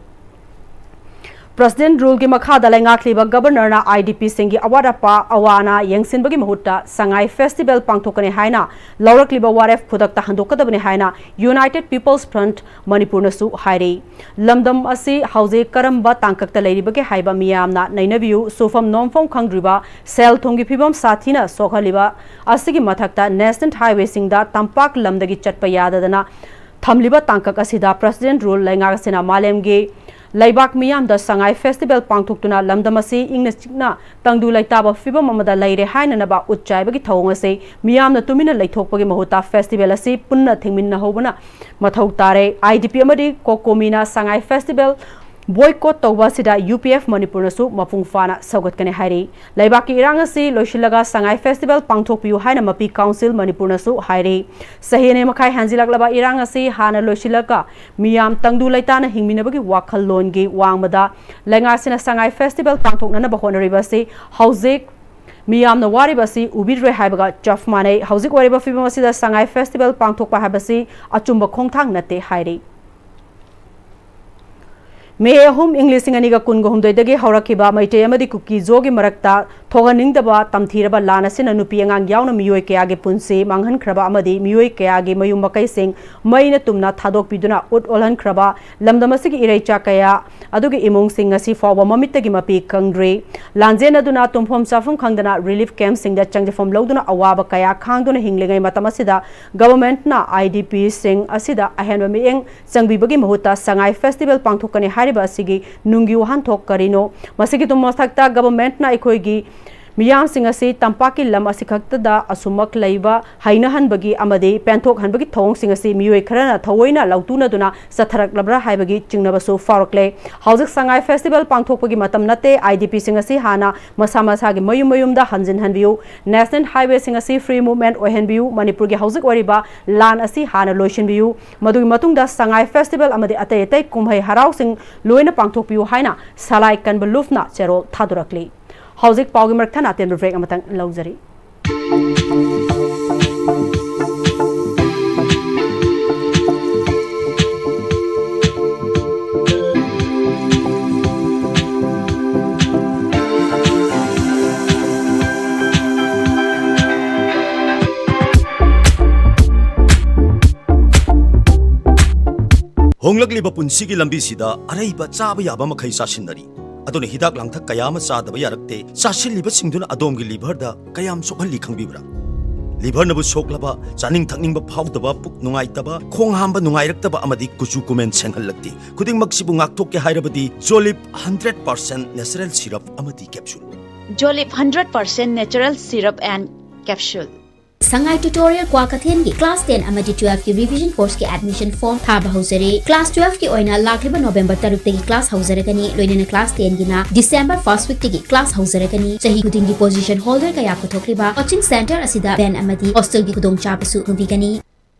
ꯄ꯭ꯔꯁꯤꯗꯦꯟꯠ ꯔꯨꯜꯒꯤ ꯃꯈꯥꯗ ꯂꯩꯉꯥꯛꯂꯤꯕ ꯒꯕꯔꯅꯔꯅ ꯑꯥꯏ ꯗꯤ ꯄꯤꯁꯤꯡꯒꯤ ꯑꯋꯥꯠ ꯑꯄꯥ ꯑꯋꯥꯅ ꯌꯦꯡꯁꯤꯟꯕꯒꯤ ꯃꯍꯨꯠꯇ ꯁꯉꯥꯏ ꯐꯦꯁꯇꯤꯚꯦꯜ ꯄꯥꯡꯊꯣꯛꯀꯅꯤ ꯍꯥꯏꯅ ꯂꯧꯔꯛꯂꯤꯕ ꯋꯥꯔꯦꯞ ꯈꯨꯗꯛꯇ ꯍꯟꯗꯣꯛꯀꯗꯕꯅꯤ ꯍꯥꯏꯅ ꯌꯨꯅꯥꯏꯇꯦꯗ ꯄꯤꯄꯜꯁ ꯐ꯭ꯔꯟꯠ ꯃꯅꯤꯄꯨꯔꯅꯁꯨ ꯍꯥꯏꯔꯤ꯫ ꯂꯝꯗꯝ ꯑꯁꯤ ꯍꯧꯖꯤꯛ ꯀꯔꯝꯕ ꯇꯥꯡꯀꯛꯇ ꯂꯩꯔꯤꯕꯒꯦ ꯍꯥꯏꯕ ꯃꯤꯌꯥꯝꯅ ꯅꯩꯅꯕꯤꯌꯨ꯫ ꯁꯨꯐꯝ ꯅꯣꯝꯐꯝ ꯈꯪꯗ꯭ꯔꯤꯕ, ꯁꯦꯜ ꯊꯨꯝꯒꯤ ꯐꯤꯕꯝ ꯁꯥꯊꯤꯅ ꯁꯣꯛꯍꯜꯂꯤꯕ ꯑꯁꯤꯒꯤ ꯃꯊꯛꯇ ꯅꯦꯁꯅꯦꯜ ꯍꯥꯏꯋꯦꯁꯤꯡꯗ ꯇꯝꯄꯥꯛ ꯂꯝꯗꯒꯤ ꯆꯠꯄ ꯌꯥꯗꯗꯅ ꯊꯝꯂꯤꯕ ꯇꯥꯡꯀꯛ ꯑꯁꯤꯗ ꯄ꯭ꯔꯁꯤꯗꯦꯟꯠ ꯔꯨꯜ ꯂꯩꯉꯥꯛ ꯑꯁꯤꯅ ꯃꯥꯂꯦꯝꯒꯤ ꯂꯩꯕꯥꯛ ꯃꯤꯌꯥꯝꯗ ꯁꯉꯥꯏ ꯐꯦꯁꯇꯤꯚꯦꯜ ꯄꯥꯡꯊꯣꯛꯇꯨꯅ ꯂꯝꯗꯝ ꯑꯁꯤ ꯏꯪꯅ ꯆꯤꯛꯅ ꯇꯪꯗꯨ ꯂꯩꯇꯥꯕ ꯐꯤꯕꯝ ꯑꯃꯗ ꯂꯩꯔꯦ ꯍꯥꯏꯅꯅꯕ ꯎꯠ ꯆꯥꯏꯕꯒꯤ ꯊꯧꯑꯣꯡ ꯑꯁꯤ ꯃꯤꯌꯥꯝꯅ ꯇꯨꯃꯤꯟꯅ ꯂꯩꯊꯣꯛꯄꯒꯤ ꯃꯍꯨꯠꯇ ꯐꯦꯁꯇꯤꯚꯦꯜ ꯑꯁꯤ ꯄꯨꯟꯅ ꯊꯤꯡꯃꯤꯟꯅꯍꯧꯕꯅ ꯃꯊꯧ ꯇꯥꯔꯦ꯫ ꯑꯥꯏ ꯗꯤ ꯄꯤ ꯑꯃꯗꯤ ꯀꯣꯀꯣꯃꯤꯅ ꯁꯉꯥꯏ ꯐꯦꯁꯇꯤꯚꯦꯜ ꯕꯣꯏꯀꯣꯠ ꯇꯧꯕ ꯑꯁꯤꯗ ꯌꯨ ꯄꯤ ꯑꯦꯐ ꯃꯅꯤꯄꯨꯔꯅꯁꯨ ꯃꯄꯨꯡ ꯐꯥꯅ ꯁꯧꯒꯠꯀꯅꯤ ꯍꯥꯏꯔꯤ꯫ ꯂꯩꯕꯥꯛꯀꯤ ꯏꯔꯥꯡ ꯑꯁꯤ ꯂꯣꯏꯁꯤꯜꯂꯒ ꯁꯉꯥꯏ ꯐꯦꯁꯇꯤꯚꯦꯜ ꯄꯥꯡꯊꯣꯛꯄꯤꯌꯨ ꯍꯥꯏꯅ ꯃꯄꯤ ꯀꯥꯎꯟꯁꯤꯜ ꯃꯅꯤꯄꯨꯔꯅꯁꯨ ꯍꯥꯏꯔꯤ꯫ ꯆꯍꯤ ꯑꯅꯤ ꯃꯈꯥꯏ ꯍꯦꯟꯖꯤꯜꯂꯛꯂꯕ ꯏꯔꯥꯡ ꯑꯁꯤ ꯍꯥꯟꯅ ꯂꯣꯏꯁꯤꯜꯂꯒ ꯃꯤꯌꯥꯝ ꯇꯪꯗꯨ ꯂꯩꯇꯥꯅ ꯍꯤꯡꯃꯤꯟꯅꯕꯒꯤ ꯋꯥꯈꯜꯂꯣꯟꯒꯤ ꯋꯥꯡꯃꯗ ꯂꯩꯉꯥꯛꯁꯤꯅ ꯁꯉꯥꯏ ꯐꯦꯁꯇꯤꯚꯦꯜ ꯄꯥꯡꯊꯣꯛꯅꯅꯕ ꯍꯣꯠꯅꯔꯤꯕ ꯑꯁꯤ ꯍꯧꯖꯤꯛ ꯃꯤꯌꯥꯝꯅ ꯋꯥꯔꯤꯕ ꯑꯁꯤ ꯎꯕꯤꯗ꯭ꯔꯦ ꯍꯥꯏꯕꯒ ꯆꯞ ꯃꯥꯟꯅꯩ꯫ ꯍꯧꯖꯤꯛ ꯑꯣꯏꯔꯤꯕ ꯐꯤꯕꯝ ꯑꯁꯤꯗ ꯁꯉꯥꯏ ꯐꯦꯁꯇꯤꯚꯦꯜ ꯄꯥꯡꯊꯣꯛꯄ ꯍꯥꯏꯕꯁꯤ ꯑꯆꯨꯝꯕ ꯈꯣꯡꯊꯥꯡ ꯅꯠꯇꯦ ꯍꯥꯏꯔꯤ꯫ ꯃꯦ ꯑꯍꯨꯝ, ꯏꯪ ꯂꯤꯁꯤꯡ ꯑꯅꯤꯒ ꯀꯨꯟꯒ ꯍꯨꯝꯗꯣꯏꯗꯒꯤ ꯍꯧꯔꯛꯈꯤꯕ ꯃꯩꯇꯩ ꯑꯃꯗꯤ ꯀꯨꯀꯤꯖꯣꯒꯤ ꯃꯔꯛꯇ ꯊꯣꯛꯍꯟꯅꯤꯡꯗꯕ ꯇꯝꯊꯤꯔꯕ ꯂꯥꯟ ꯑꯁꯤꯅ ꯅꯨꯄꯤ ꯑꯉꯥꯡ ꯌꯥꯎꯅ ꯃꯤꯑꯣꯏ ꯀꯌꯥꯒꯤ ꯄꯨꯟꯁꯤ ꯃꯥꯡꯍꯟꯈ꯭ꯔꯕ ꯑꯃꯗꯤ ꯃꯤꯑꯣꯏ ꯀꯌꯥꯒꯤ ꯃꯌꯨꯝ ꯃꯀꯩꯁꯤꯡ ꯃꯩꯅ ꯇꯨꯝꯅ ꯊꯥꯗꯣꯛꯄꯤꯗꯨꯅ ꯎꯠ ꯑꯣꯜꯍꯟꯈ꯭ꯔꯕ ꯂꯝꯗꯝ ꯑꯁꯤꯒꯤ ꯏꯔꯩꯆꯥ ꯀꯌꯥ ꯑꯗꯨꯒꯤ ꯏꯃꯨꯡꯁꯤꯡ ꯉꯁꯤ ꯐꯥꯎꯕ ꯃꯃꯤꯠꯇꯒꯤ ꯃꯄꯤ ꯀꯪꯗ꯭ꯔꯤ꯫ ꯂꯥꯟꯖꯦꯟꯅꯗꯨꯅ ꯇꯨꯝꯐꯝ ꯆꯥꯐꯝ ꯈꯪꯗꯅ ꯔꯤꯂꯤꯐ ꯀꯦꯝꯞꯁꯤꯡꯗ ꯆꯪꯖꯐꯝ ꯂꯧꯗꯨꯅ ꯑꯋꯥꯕ ꯀꯌꯥ ꯈꯥꯡꯗꯨꯅ ꯍꯤꯡꯂꯤꯉꯩ ꯃꯇꯝ ꯑꯁꯤꯗ ꯒꯚꯔꯟꯃꯦꯟꯠꯅ ꯑꯥꯏ ꯗꯤ ꯄꯤꯁꯤꯡ ꯑꯁꯤꯗ ꯑꯍꯦꯟꯕ ꯃꯤꯠꯌꯦꯡ ꯆꯪꯕꯤꯕꯒꯤ ꯃꯍꯨꯠꯇ ꯁꯉꯥꯏ ꯐꯦꯁꯇꯤꯚꯦꯜ ꯄꯥꯡꯊꯣꯛꯀꯅꯤ ꯍꯥꯏꯔꯤꯕ ꯑꯁꯤꯒꯤ ꯅꯨꯡꯒꯤ ꯋꯥꯍꯟꯊꯣꯛ ꯀꯔꯤꯅꯣ? ꯃꯁꯤꯒꯤ ꯃꯊꯛꯇ ꯒꯚꯔꯟꯃꯦꯟꯠꯅ ꯑꯩꯈꯣꯏꯒꯤ ꯃꯤꯌꯥꯝꯁꯤꯡ ꯑꯁꯤ ꯇꯝꯄꯥꯛꯀꯤ ꯂꯝ ꯑꯁꯤꯈꯛꯇꯗ ꯑꯁꯨꯃꯛ ꯂꯩꯕ ꯍꯩꯅꯍꯟꯕꯒꯤ ꯑꯃꯗꯤ ꯄꯦꯟꯊꯣꯛꯍꯟꯕꯒꯤ ꯊꯧꯑꯣꯡꯁꯤꯡ ꯑꯁꯤ ꯃꯤꯑꯣꯏ ꯈꯔꯅ ꯊꯑꯣꯏꯅ ꯂꯧꯇꯨꯅꯗꯨꯅ ꯆꯠꯊꯔꯛꯂꯕ꯭ꯔꯥ ꯍꯥꯏꯕꯒꯤ ꯆꯤꯡꯅꯕꯁꯨ ꯐꯥꯎꯔꯛꯂꯦ꯫ ꯍꯧꯖꯤꯛ ꯁꯉꯥꯏ ꯐꯦꯁꯇꯤꯚꯦꯜ ꯄꯥꯡꯊꯣꯛꯄꯒꯤ ꯃꯇꯝ ꯅꯠꯇꯦ꯫ IDPꯁꯤꯡ ꯑꯁꯤ ꯍꯥꯟꯅ ꯃꯁꯥ ꯃꯁꯥꯒꯤ ꯃꯌꯨꯝ ꯃꯌꯨꯝꯗ ꯍꯟꯖꯤꯟꯍꯟꯕꯤꯌꯨ꯫ National Highwayꯁꯤꯡ ꯑꯁꯤ free movement ꯑꯣꯏꯍꯟꯕꯤꯌꯨ꯫ ꯃꯅꯤꯄꯨꯔꯒꯤ ꯍꯧꯖꯤꯛ ꯑꯣꯏꯔꯤꯕ ꯂꯥꯟ ꯑꯁꯤ ꯍꯥꯟꯅ ꯂꯣꯏꯁꯤꯟꯕꯤꯌꯨ꯫ ꯃꯗꯨꯒꯤ ꯃꯇꯨꯡꯗ ꯁꯉꯥꯏ ꯐꯦꯁꯇꯤꯚꯦꯜ ꯑꯃꯗꯤ ꯑꯇꯩ ꯑꯇꯩ ꯀꯨꯝꯍꯩ ꯍꯔꯥꯎꯁꯤꯡ ꯂꯣꯏꯅ ꯄꯥꯡꯊꯣꯛꯄꯤꯌꯨ ꯍꯥꯏꯅ ꯁꯂꯥꯏ ꯀꯟꯕ ꯂꯨꯐꯅ ꯆꯦꯔꯣꯜ ꯊꯥꯗꯣꯔꯛꯂꯤ꯫ ꯍꯧꯖꯤꯛ ꯄꯥꯎꯒꯤ ꯃꯔꯛ ꯊꯠꯅ ꯑꯇꯦꯟꯕ break ꯑꯃꯇꯪ ꯂꯧꯖꯔꯤ꯫ ꯍꯣꯡꯂꯛꯂꯤꯕ ꯄꯨꯟꯁꯤꯒꯤ ꯂꯝꯕꯤꯁꯤꯗ ꯑꯔꯩꯕ ꯆꯥꯕ ꯌꯥꯕ ꯃꯈꯩ ꯆꯥꯁꯤꯟꯅꯔꯤ꯫ ꯑꯗꯨꯅ ꯍꯤꯗꯥꯛ ꯂꯥꯡꯊꯛ ꯀꯌꯥ ꯑꯃ ꯆꯥꯗꯕ ꯌꯥꯔꯛꯇꯦ꯫ ꯆꯥꯁꯤꯜꯂꯤꯕꯁꯤꯡꯗꯨꯅ ꯑꯗꯣꯝꯒꯤ liverꯗ ꯀꯌꯥꯝ ꯁꯣꯛꯍꯜꯂꯤ ꯈꯪꯕꯤꯕ꯭ꯔꯥ? Liverꯅꯕꯨ ꯁꯣꯛꯂꯕ, ꯆꯥꯅꯤꯡ ꯊꯛꯅꯤꯡꯕ ꯐꯥꯎꯗꯕ, ꯄꯨꯛ ꯅꯨꯡꯉꯥꯏꯇꯕ, ꯈꯣꯡ ꯍꯥꯝꯕ ꯅꯨꯡꯉꯥꯏꯔꯛꯇꯕ ꯑꯃꯗꯤ ꯀꯨꯆꯨ ꯀꯨꯃꯦꯟ ꯁꯦꯡꯍꯜꯂꯛꯇꯦ꯫ ꯈꯨꯗꯤꯡꯃꯛꯁꯤꯕꯨ ꯉꯥꯛꯊꯣꯛꯀꯦ ꯍꯥꯏꯔꯕꯗꯤ Jolib hundred percent natural syrup ꯑꯃꯗꯤ capsule꯫ Jolib hundred percent natural syrup and capsule꯫ Sangai Tutorial ꯀ꯭ꯋꯥꯀꯩꯊꯦꯜꯒꯤ class ten ꯑꯃꯗꯤ twelveꯀꯤ revision courseꯀꯤ admission form ꯊꯥꯕ ꯍꯧꯖꯔꯦ꯫ Class twelveꯀꯤ ꯑꯣꯏꯅ ꯂꯥꯛꯂꯤꯕ November ꯇꯔꯨꯛꯇꯒꯤ class ꯍꯧꯖꯔꯒꯅꯤ, ꯂꯣꯏꯅꯅ class tenꯒꯤꯅ December first weekꯇꯒꯤ class ꯍꯧꯖꯔꯒꯅꯤ꯫ ꯆꯍꯤ ꯈꯨꯗꯤꯡꯒꯤ position holder ꯀꯌꯥ ꯄꯨꯊꯣꯛꯂꯤꯕ coaching centre ꯑꯁꯤꯗ van ꯑꯃꯗꯤ hostelꯒꯤ ꯈꯨꯗꯣꯡꯆꯥꯕꯁꯨ ꯐꯪꯕꯤꯒꯅꯤ꯫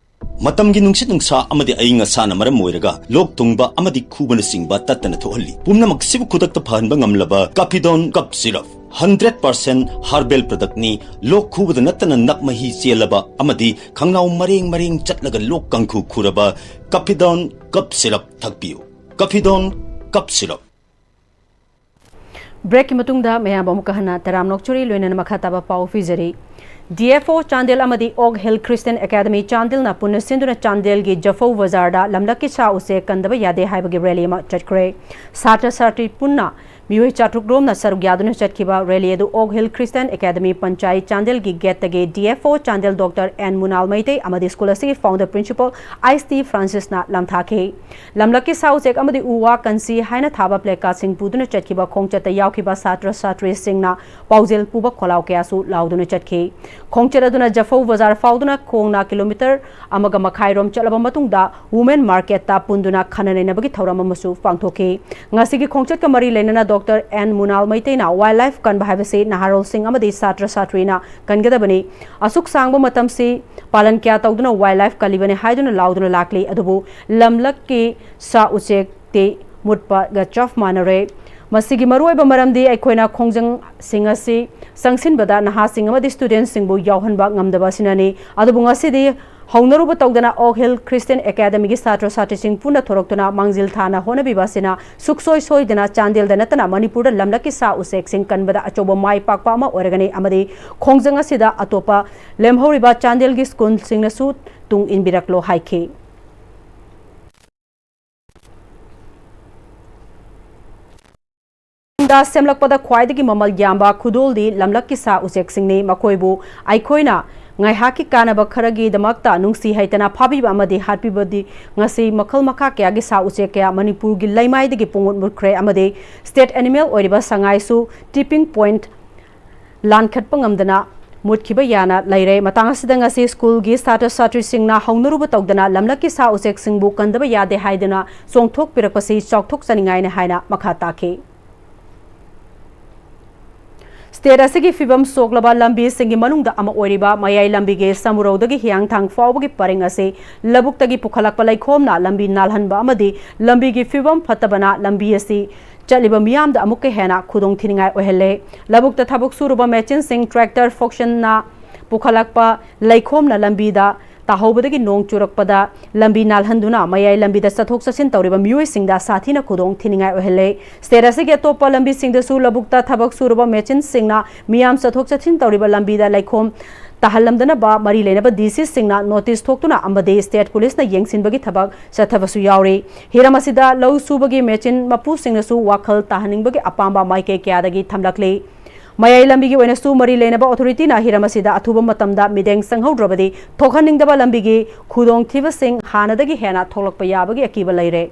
ꯃꯇꯝꯒꯤ ꯅꯨꯡꯁꯤꯠ ꯅꯨꯡꯁꯥ ꯑꯃꯗꯤ ꯑꯏꯪ ꯑꯁꯥꯅ ꯃꯔꯝ ꯑꯣꯏꯔꯒ ꯂꯣꯛ ꯊꯨꯡꯕ ꯑꯃꯗꯤ ꯈꯨꯕꯅꯆꯤꯡꯕ ꯇꯠꯇꯅ ꯊꯣꯛꯍꯜꯂꯤ꯫ ꯄꯨꯝꯅꯃꯛꯁꯤꯕꯨ ꯈꯨꯗꯛꯇ ꯐꯍꯟꯕ ꯉꯝꯂꯕ Capidone Cough Syrup, hundred percent herbal productꯅꯤ꯫ ꯂꯣꯛ ꯈꯨꯕꯗ ꯅꯠꯇꯅ ꯅꯞ ꯃꯍꯤ ꯆꯦꯜꯂꯕ ꯑꯃꯗꯤ ꯈꯪꯅꯥꯎ ꯃꯔꯦꯡ ꯃꯔꯦꯡ ꯆꯠꯂꯒ ꯂꯣꯛ ꯀꯥꯡꯈꯨ ꯈꯨꯔꯕ Capidone Cough Syrup ꯊꯛꯄꯤꯌꯨ꯫ Capidone Cough Syrup꯫ Breakꯀꯤ ꯃꯇꯨꯡꯗ ꯃꯌꯥꯝꯕꯨ ꯑꯃꯨꯛꯀ ꯍꯟꯅ ꯇꯔꯥꯝꯅ ꯑꯣꯛꯆꯔꯤ, ꯂꯣꯏꯅꯅ ꯃꯈꯥ ꯇꯥꯕ ꯄꯥꯎ ꯄꯤꯖꯔꯤ꯫ DFO ꯆꯥꯟꯗꯦꯜ ꯑꯃꯗꯤ Oak Hill Christian Academy ꯆꯥꯟꯗꯦꯜꯅ ꯄꯨꯟꯅ ꯁꯤꯟꯗꯨꯅ ꯆꯥꯟꯗꯦꯜꯒꯤ ꯖꯐꯧ ꯕꯖꯥꯔꯗ ꯂꯝꯂꯛꯀꯤ ꯁꯥ ꯎꯆꯦꯛ ꯀꯟꯗꯕ ꯌꯥꯗꯦ ꯍꯥꯏꯕꯒꯤ rally ꯑꯃ ꯆꯠꯈ꯭ꯔꯦ꯫ ꯁꯥꯇ꯭ꯔ ꯁꯥꯇ꯭ꯔꯤ ꯄꯨꯟꯅ ꯃꯤꯑꯣꯏ ꯆꯥꯇ꯭ꯔꯨꯛ ꯔꯣꯝꯅ ꯁꯔꯨꯛ ꯌꯥꯗꯨꯅ ꯆꯠꯈꯤꯕ ꯔꯦꯂꯤ ꯑꯗꯨ oak hill Christian academy panchayat ꯆꯥꯟꯗꯦꯜꯒꯤ ꯒꯦꯠꯇꯒꯤ D F O Chandel doctor N Munal Meitei ꯑꯃꯗꯤ ꯁ꯭ꯀꯨꯜ ꯑꯁꯤꯒꯤ ꯐꯥꯎꯟꯗꯔ ꯄ꯭ꯔꯤꯟꯁꯤꯄꯜ ꯑꯥꯏꯁ ꯇꯤ ꯐ꯭ꯔꯥꯟꯁꯤꯁꯅ ꯂꯥꯟꯊꯥꯈꯤ꯫ ꯂꯝꯂꯛꯀꯤ ꯁꯥ ꯎꯆꯦꯛ ꯑꯃꯗꯤ ꯎ ꯋꯥ ꯀꯟꯁꯤ ꯍꯥꯏꯅ ꯊꯥꯕ ꯄ꯭ꯂꯦꯀꯥꯔꯗꯁꯤꯡ ꯄꯨꯗꯨꯅ ꯆꯠꯈꯤꯕ ꯈꯣꯡꯆꯠꯇ ꯌꯥꯎꯈꯤꯕ ꯁꯥꯇ꯭ꯔ ꯁꯥꯇ꯭ꯔꯤꯁꯤꯡꯅ ꯄꯥꯎꯖꯦꯜ ꯄꯨꯕ ꯈꯣꯜꯂꯥꯎ ꯀꯌꯥꯁꯨ ꯂꯥꯎꯗꯨꯅ ꯆꯠꯈꯤ꯫ ꯈꯣꯡꯆꯠ ꯑꯗꯨꯅ ꯖꯐꯧ ꯕꯖꯥꯔ ꯐꯥꯎꯗꯨꯅ ꯈꯣꯡꯅ ꯀꯤꯂꯣꯃꯤꯇꯔ ꯑꯃꯒ ꯃꯈꯥꯏ ꯔꯣꯝ ꯆꯠꯂꯕ ꯃꯇꯨꯡꯗ ꯋꯨꯃꯦꯟ ꯃꯥꯔꯀꯦꯠꯇ ꯄꯨꯟꯗꯨꯅ ꯈꯟꯅ ꯅꯩꯅꯕꯒꯤ ꯊꯧꯔꯝ ꯑꯃꯁꯨ ꯄꯥꯡꯊꯣꯛꯈꯤ꯫ ꯉꯁꯤꯒꯤ ꯈꯣꯡꯆꯠꯀ ꯃꯔꯤ ꯂꯩꯅꯅ ꯗꯣꯛꯇꯔ ꯑꯦꯟ ꯃꯨꯅꯥꯜ ꯃꯩꯇꯩꯅ ꯋꯥꯏꯜ ꯂꯥꯏꯐ ꯀꯟꯕ ꯍꯥꯏꯕꯁꯤ ꯅꯍꯥꯔꯣꯜꯁꯤꯡ ꯑꯃꯗꯤ ꯁꯥꯇ꯭ꯔ ꯁꯥꯇ꯭ꯔꯤꯅ ꯀꯟꯒꯗꯕꯅꯤ꯫ ꯑꯁꯨꯛ ꯁꯥꯡꯕ ꯃꯇꯝꯁꯤ ꯄꯥꯂꯟ ꯀꯌꯥ ꯇꯧꯗꯨꯅ ꯋꯥꯏꯜ ꯂꯥꯏꯐ ꯀꯜꯂꯤꯕꯅꯤ ꯍꯥꯏꯗꯨꯅ ꯂꯥꯎꯗꯨꯅ ꯂꯥꯛꯂꯤ꯫ ꯑꯗꯨꯕꯨ ꯂꯝꯂꯛꯀꯤ ꯁꯥ ꯎꯆꯦꯛꯇꯤ ꯃꯨꯠꯄꯒ ꯆꯞ ꯃꯥꯟꯅꯔꯦ꯫ ꯃꯁꯤꯒꯤ ꯃꯔꯨꯑꯣꯏꯕ ꯃꯔꯝꯗꯤ ꯑꯩꯈꯣꯏꯅ ꯈꯣꯡꯖꯪꯁꯤꯡ ꯑꯁꯤ ꯆꯪꯁꯤꯟꯕꯗ ꯅꯍꯥꯁꯤꯡ ꯑꯃꯗꯤ ꯁ꯭ꯇꯨꯗꯦꯟꯠꯁꯤꯡꯕꯨ ꯌꯥꯎꯍꯟꯕ ꯉꯝꯗꯕ ꯑꯁꯤꯅꯅꯤ꯫ ꯑꯗꯨꯕꯨ ꯉꯁꯤꯗꯤ ꯍꯧꯅꯔꯨꯕ ꯇꯧꯗꯅ ꯑꯣꯛ ꯍꯤꯜ ꯈ꯭ꯔꯤꯁꯇꯤꯌꯟ ꯑꯦꯀꯥꯗꯃꯤꯒꯤ ꯁꯥꯇ꯭ꯔ ꯁꯥꯇ꯭ꯔꯤꯁꯤꯡ ꯄꯨꯟꯅ ꯊꯣꯔꯛꯇꯨꯅ ꯃꯥꯡꯖꯤꯜ ꯊꯥꯅ ꯍꯣꯠꯅꯕꯤꯕ ꯑꯁꯤꯅ ꯁꯨꯛꯁꯣꯏ ꯁꯣꯏꯗꯅ ꯆꯥꯟꯗꯦꯜꯗ ꯅꯠꯇꯅ ꯃꯅꯤꯄꯨꯔꯗ ꯂꯝꯂꯛꯀꯤ ꯁꯥ ꯎꯆꯦꯛꯁꯤꯡ ꯀꯟꯕꯗ ꯑꯆꯧꯕ ꯃꯥꯏ ꯄꯥꯛꯄ ꯑꯃ ꯑꯣꯏꯔꯒꯅꯤ ꯑꯃꯗꯤ ꯈꯣꯡꯖꯪ ꯑꯁꯤꯗ ꯑꯇꯣꯞꯄ ꯂꯦꯝꯍꯧꯔꯤꯕ ꯆꯥꯟꯗꯦꯜꯒꯤ ꯁ꯭ꯀꯨꯜꯁꯤꯡꯅꯁꯨ ꯇꯨꯡ ꯏꯟꯕꯤꯔꯛꯂꯣ ꯍꯥꯏꯈꯤ꯫ ꯗ ꯁꯦꯝꯂꯛꯄꯗ ꯈ꯭ꯋꯥꯏꯗꯒꯤ ꯃꯃꯜ ꯌꯥꯝꯕ ꯈꯨꯗꯣꯜꯗꯤ ꯂꯝꯂꯛꯀꯤ ꯁꯥ ꯎꯆꯦꯛꯁꯤꯡꯅꯤ꯫ ꯃꯈꯣꯏꯕꯨ ꯑꯩꯈꯣꯏꯅ ꯉꯥꯏꯍꯥꯛꯀꯤ ꯀꯥꯟꯅꯕ ꯈꯔꯒꯤꯗꯃꯛꯇ ꯅꯨꯡꯁꯤ ꯍꯩꯇꯅ ꯐꯥꯕꯤꯕ ꯑꯃꯗꯤ ꯍꯥꯠꯄꯤꯕꯗꯤ ꯉꯁꯤ ꯃꯈꯜ ꯃꯈꯥ ꯀꯌꯥꯒꯤ ꯁꯥ ꯎꯆꯦꯛ ꯀꯌꯥ ꯃꯅꯤꯄꯨꯔꯒꯤ ꯂꯩꯃꯥꯏꯗꯒꯤ ꯄꯨꯡꯃꯨꯠ ꯃꯨꯠꯈ꯭ꯔꯦ ꯑꯃꯗꯤ ꯁ꯭ꯇꯦꯠ ꯑꯦꯅꯤꯃꯦꯜ ꯑꯣꯏꯔꯤꯕ ꯁꯉꯥꯏꯁꯨ ꯇꯤꯄꯤꯡ ꯄꯣꯏꯟꯠ ꯂꯥꯟꯈꯠꯄ ꯉꯝꯗꯅ ꯃꯨꯠꯈꯤꯕ ꯌꯥꯅ ꯂꯩꯔꯦ꯫ ꯃꯇꯥꯡ ꯑꯁꯤꯗ ꯉꯁꯤ ꯁ꯭ꯀꯨꯜꯒꯤ ꯁꯥꯇ꯭ꯔ ꯁꯥꯇ꯭ꯔꯤꯁꯤꯡꯅ ꯍꯧꯅꯔꯨꯕ ꯇꯧꯗꯅ ꯂꯝꯂꯛꯀꯤ ꯁꯥ ꯎꯆꯦꯛꯁꯤꯡꯕꯨ ꯀꯟꯗꯕ ꯌꯥꯗꯦ ꯍꯥꯏꯗꯨꯅ ꯆꯣꯡꯊꯣꯛꯄꯤꯔꯛꯄꯁꯤ ꯆꯥꯎꯊꯣꯛꯆꯅꯤꯡꯉꯥꯏꯅꯤ ꯍꯥꯏꯅ ꯃꯈꯥ ꯇꯥꯈꯤ꯫ ꯁ꯭ꯇꯦꯠ ꯑꯁꯤꯒꯤ ꯐꯤꯕꯝ ꯁꯣꯛꯂꯕ ꯂꯝꯕꯤꯁꯤꯡꯒꯤ ꯃꯅꯨꯡꯗ ꯑꯃ ꯑꯣꯏꯔꯤꯕ ꯃꯌꯥꯏ ꯂꯝꯕꯤꯒꯤ ꯁꯃꯨꯔꯧꯗꯒꯤ ꯍꯤꯌꯥꯡꯊꯥꯡ ꯐꯥꯎꯕꯒꯤ ꯄꯔꯤꯡ ꯑꯁꯤ ꯂꯧꯕꯨꯛꯇꯒꯤ ꯄꯨꯈꯠꯂꯛꯄ ꯂꯩꯈꯣꯝꯅ ꯂꯝꯕꯤ ꯅꯥꯜꯍꯟꯕ ꯑꯃꯗꯤ ꯂꯝꯕꯤꯒꯤ ꯐꯤꯕꯝ ꯐꯠꯇꯕꯅ ꯂꯝꯕꯤ ꯑꯁꯤ ꯆꯠꯂꯤꯕ ꯃꯤꯌꯥꯝꯗ ꯑꯃꯨꯛꯀ ꯍꯦꯟꯅ ꯈꯨꯗꯣꯡ ꯊꯤꯅꯤꯡꯉꯥꯏ ꯑꯣꯏꯍꯜꯂꯦ꯫ ꯂꯧꯕꯨꯛꯇ ꯊꯕꯛ ꯁꯨꯔꯨꯕ ꯃꯦꯆꯤꯟꯁꯤꯡ, ꯇ꯭ꯔꯦꯛꯇꯔ ꯐꯣꯛꯁꯟꯅ ꯄꯨꯈꯠꯂꯛꯄ ꯂꯩꯈꯣꯝꯅ ꯂꯝꯕꯤꯗ ꯇꯥꯍꯧꯕꯗꯒꯤ ꯅꯣꯡ ꯆꯨꯔꯛꯄꯗ ꯂꯝꯕꯤ ꯅꯥꯜꯍꯟꯗꯨꯅ ꯃꯌꯥꯏ ꯂꯝꯕꯤꯗ ꯆꯠꯊꯣꯛ ꯆꯠꯁꯤꯟ ꯇꯧꯔꯤꯕ ꯃꯤꯑꯣꯏꯁꯤꯡꯗ ꯁꯥꯊꯤꯅ ꯈꯨꯗꯣꯡ ꯊꯤꯅꯤꯡꯉꯥꯏ ꯑꯣꯏꯍꯜꯂꯦ꯫ ꯁ꯭ꯇꯦꯠ ꯑꯁꯤꯒꯤ ꯑꯇꯣꯞꯄ ꯂꯝꯕꯤꯁꯤꯡꯗꯁꯨ ꯂꯧꯕꯨꯛꯇ ꯊꯕꯛ ꯁꯨꯔꯨꯕ ꯃꯦꯆꯤꯟꯁꯤꯡꯅ ꯃꯤꯌꯥꯝ ꯆꯠꯊꯣꯛ ꯆꯠꯁꯤꯟ ꯇꯧꯔꯤꯕ ꯂꯝꯕꯤꯗ ꯂꯩꯈꯣꯝ ꯇꯥꯍꯜꯂꯝꯗꯅꯕ ꯃꯔꯤ ꯂꯩꯅꯕ ꯗꯤ ꯁꯤꯁꯤꯡꯅ ꯅꯣꯇꯤꯁ ꯊꯣꯛꯇꯨꯅ ꯑꯃꯗꯤ ꯁ꯭ꯇꯦꯠ ꯄꯨꯂꯤꯁꯅ ꯌꯦꯡꯁꯤꯟꯕꯒꯤ ꯊꯕꯛ ꯆꯠꯊꯕꯁꯨ ꯌꯥꯎꯔꯤ꯫ ꯍꯤꯔꯝ ꯑꯁꯤꯗ ꯂꯧ ꯁꯨꯕꯒꯤ ꯃꯦꯆꯤꯟ ꯃꯄꯨꯁꯤꯡꯅꯁꯨ ꯋꯥꯈꯜ ꯇꯥꯍꯟꯅꯤꯡꯕꯒꯤ ꯑꯄꯥꯝꯕ ꯃꯥꯏꯀꯩ ꯀꯌꯥꯗꯒꯤ ꯊꯝꯂꯛꯂꯤ꯫ ꯃꯌꯥꯏ ꯂꯝꯕꯤꯒꯤ ꯑꯣꯏꯅꯁꯨ ꯃꯔꯤ ꯂꯩꯅꯕ ꯑꯣꯊꯣꯔꯤꯇꯤꯅ ꯍꯤꯔꯝ ꯑꯁꯤꯗ ꯑꯊꯨꯕ ꯃꯇꯝꯗ ꯃꯤꯠꯌꯦꯡ ꯆꯪꯍꯧꯗ꯭ꯔꯕꯗꯤ ꯊꯣꯛꯍꯟꯅꯤꯡꯗꯕ ꯂꯝꯕꯤꯒꯤ ꯈꯨꯗꯣꯡꯊꯤꯕꯁꯤꯡ ꯍꯥꯟꯅꯗꯒꯤ ꯍꯦꯟꯅ ꯊꯣꯛꯂꯛꯄ ꯌꯥꯕꯒꯤ ꯑꯀꯤꯕ ꯂꯩꯔꯦ꯫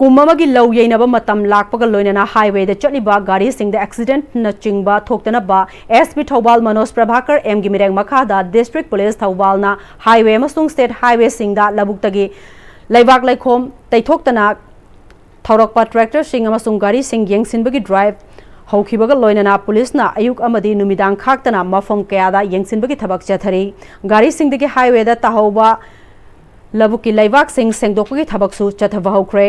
ꯀꯨꯝ ꯑꯃꯒꯤ ꯂꯧ ꯌꯩꯅꯕ ꯃꯇꯝ ꯂꯥꯛꯄꯒ ꯂꯣꯏꯅꯅ ꯍꯥꯏꯋꯦꯗ ꯆꯠꯂꯤꯕ ꯒꯥꯔꯤꯁꯤꯡꯗ ꯑꯦꯛꯁꯤꯗꯦꯟꯠꯅꯆꯤꯡꯕ ꯊꯣꯛꯇꯅꯕ ꯑꯦꯁ ꯄꯤ ꯊꯧꯕꯥꯜ ꯃꯅꯣꯖ ꯄ꯭ꯔꯚꯥꯀꯔ ꯑꯦꯝꯒꯤ ꯃꯤꯔꯦꯡ ꯃꯈꯥꯗ ꯗꯤꯁꯇ꯭ꯔꯤꯛ ꯄꯨꯂꯤꯁ ꯊꯧꯕꯥꯜꯅ ꯍꯥꯏꯋꯦ ꯑꯃꯁꯨꯡ ꯁ꯭ꯇꯦꯠ ꯍꯥꯏꯋꯦꯁꯤꯡꯗ ꯂꯧꯕꯨꯛꯇꯒꯤ ꯂꯩꯕꯥꯛ ꯂꯩꯈꯣꯝ ꯇꯩꯊꯣꯛꯇꯅ ꯊꯧꯔꯛꯄ ꯇ꯭ꯔꯦꯛꯇꯔꯁꯤꯡ ꯑꯃꯁꯨꯡ ꯒꯥꯔꯤꯁꯤꯡ ꯌꯦꯡꯁꯤꯟꯕꯒꯤ ꯗ꯭ꯔꯥꯏꯚ ꯍꯧꯈꯤꯕꯒ ꯂꯣꯏꯅꯅ ꯄꯨꯂꯤꯁꯅ ꯑꯌꯨꯛ ꯑꯃꯗꯤ ꯅꯨꯃꯤꯗꯥꯡ ꯈꯥꯛꯇꯅ ꯃꯐꯝ ꯀꯌꯥꯗ ꯌꯦꯡꯁꯤꯟꯕꯒꯤ ꯊꯕꯛ ꯆꯠꯊꯔꯤ꯫ ꯒꯥꯔꯤꯁꯤꯡꯗꯒꯤ ꯍꯥꯏꯋꯦꯗ ꯇꯥꯍꯧꯕ ꯂꯧꯕꯨꯛꯀꯤ ꯂꯩꯕꯥꯛꯁꯤꯡ ꯁꯦꯡꯗꯣꯛꯄꯒꯤ ꯊꯕꯛꯁꯨ ꯆꯠꯊꯕ ꯍꯧꯈ꯭ꯔꯦ꯫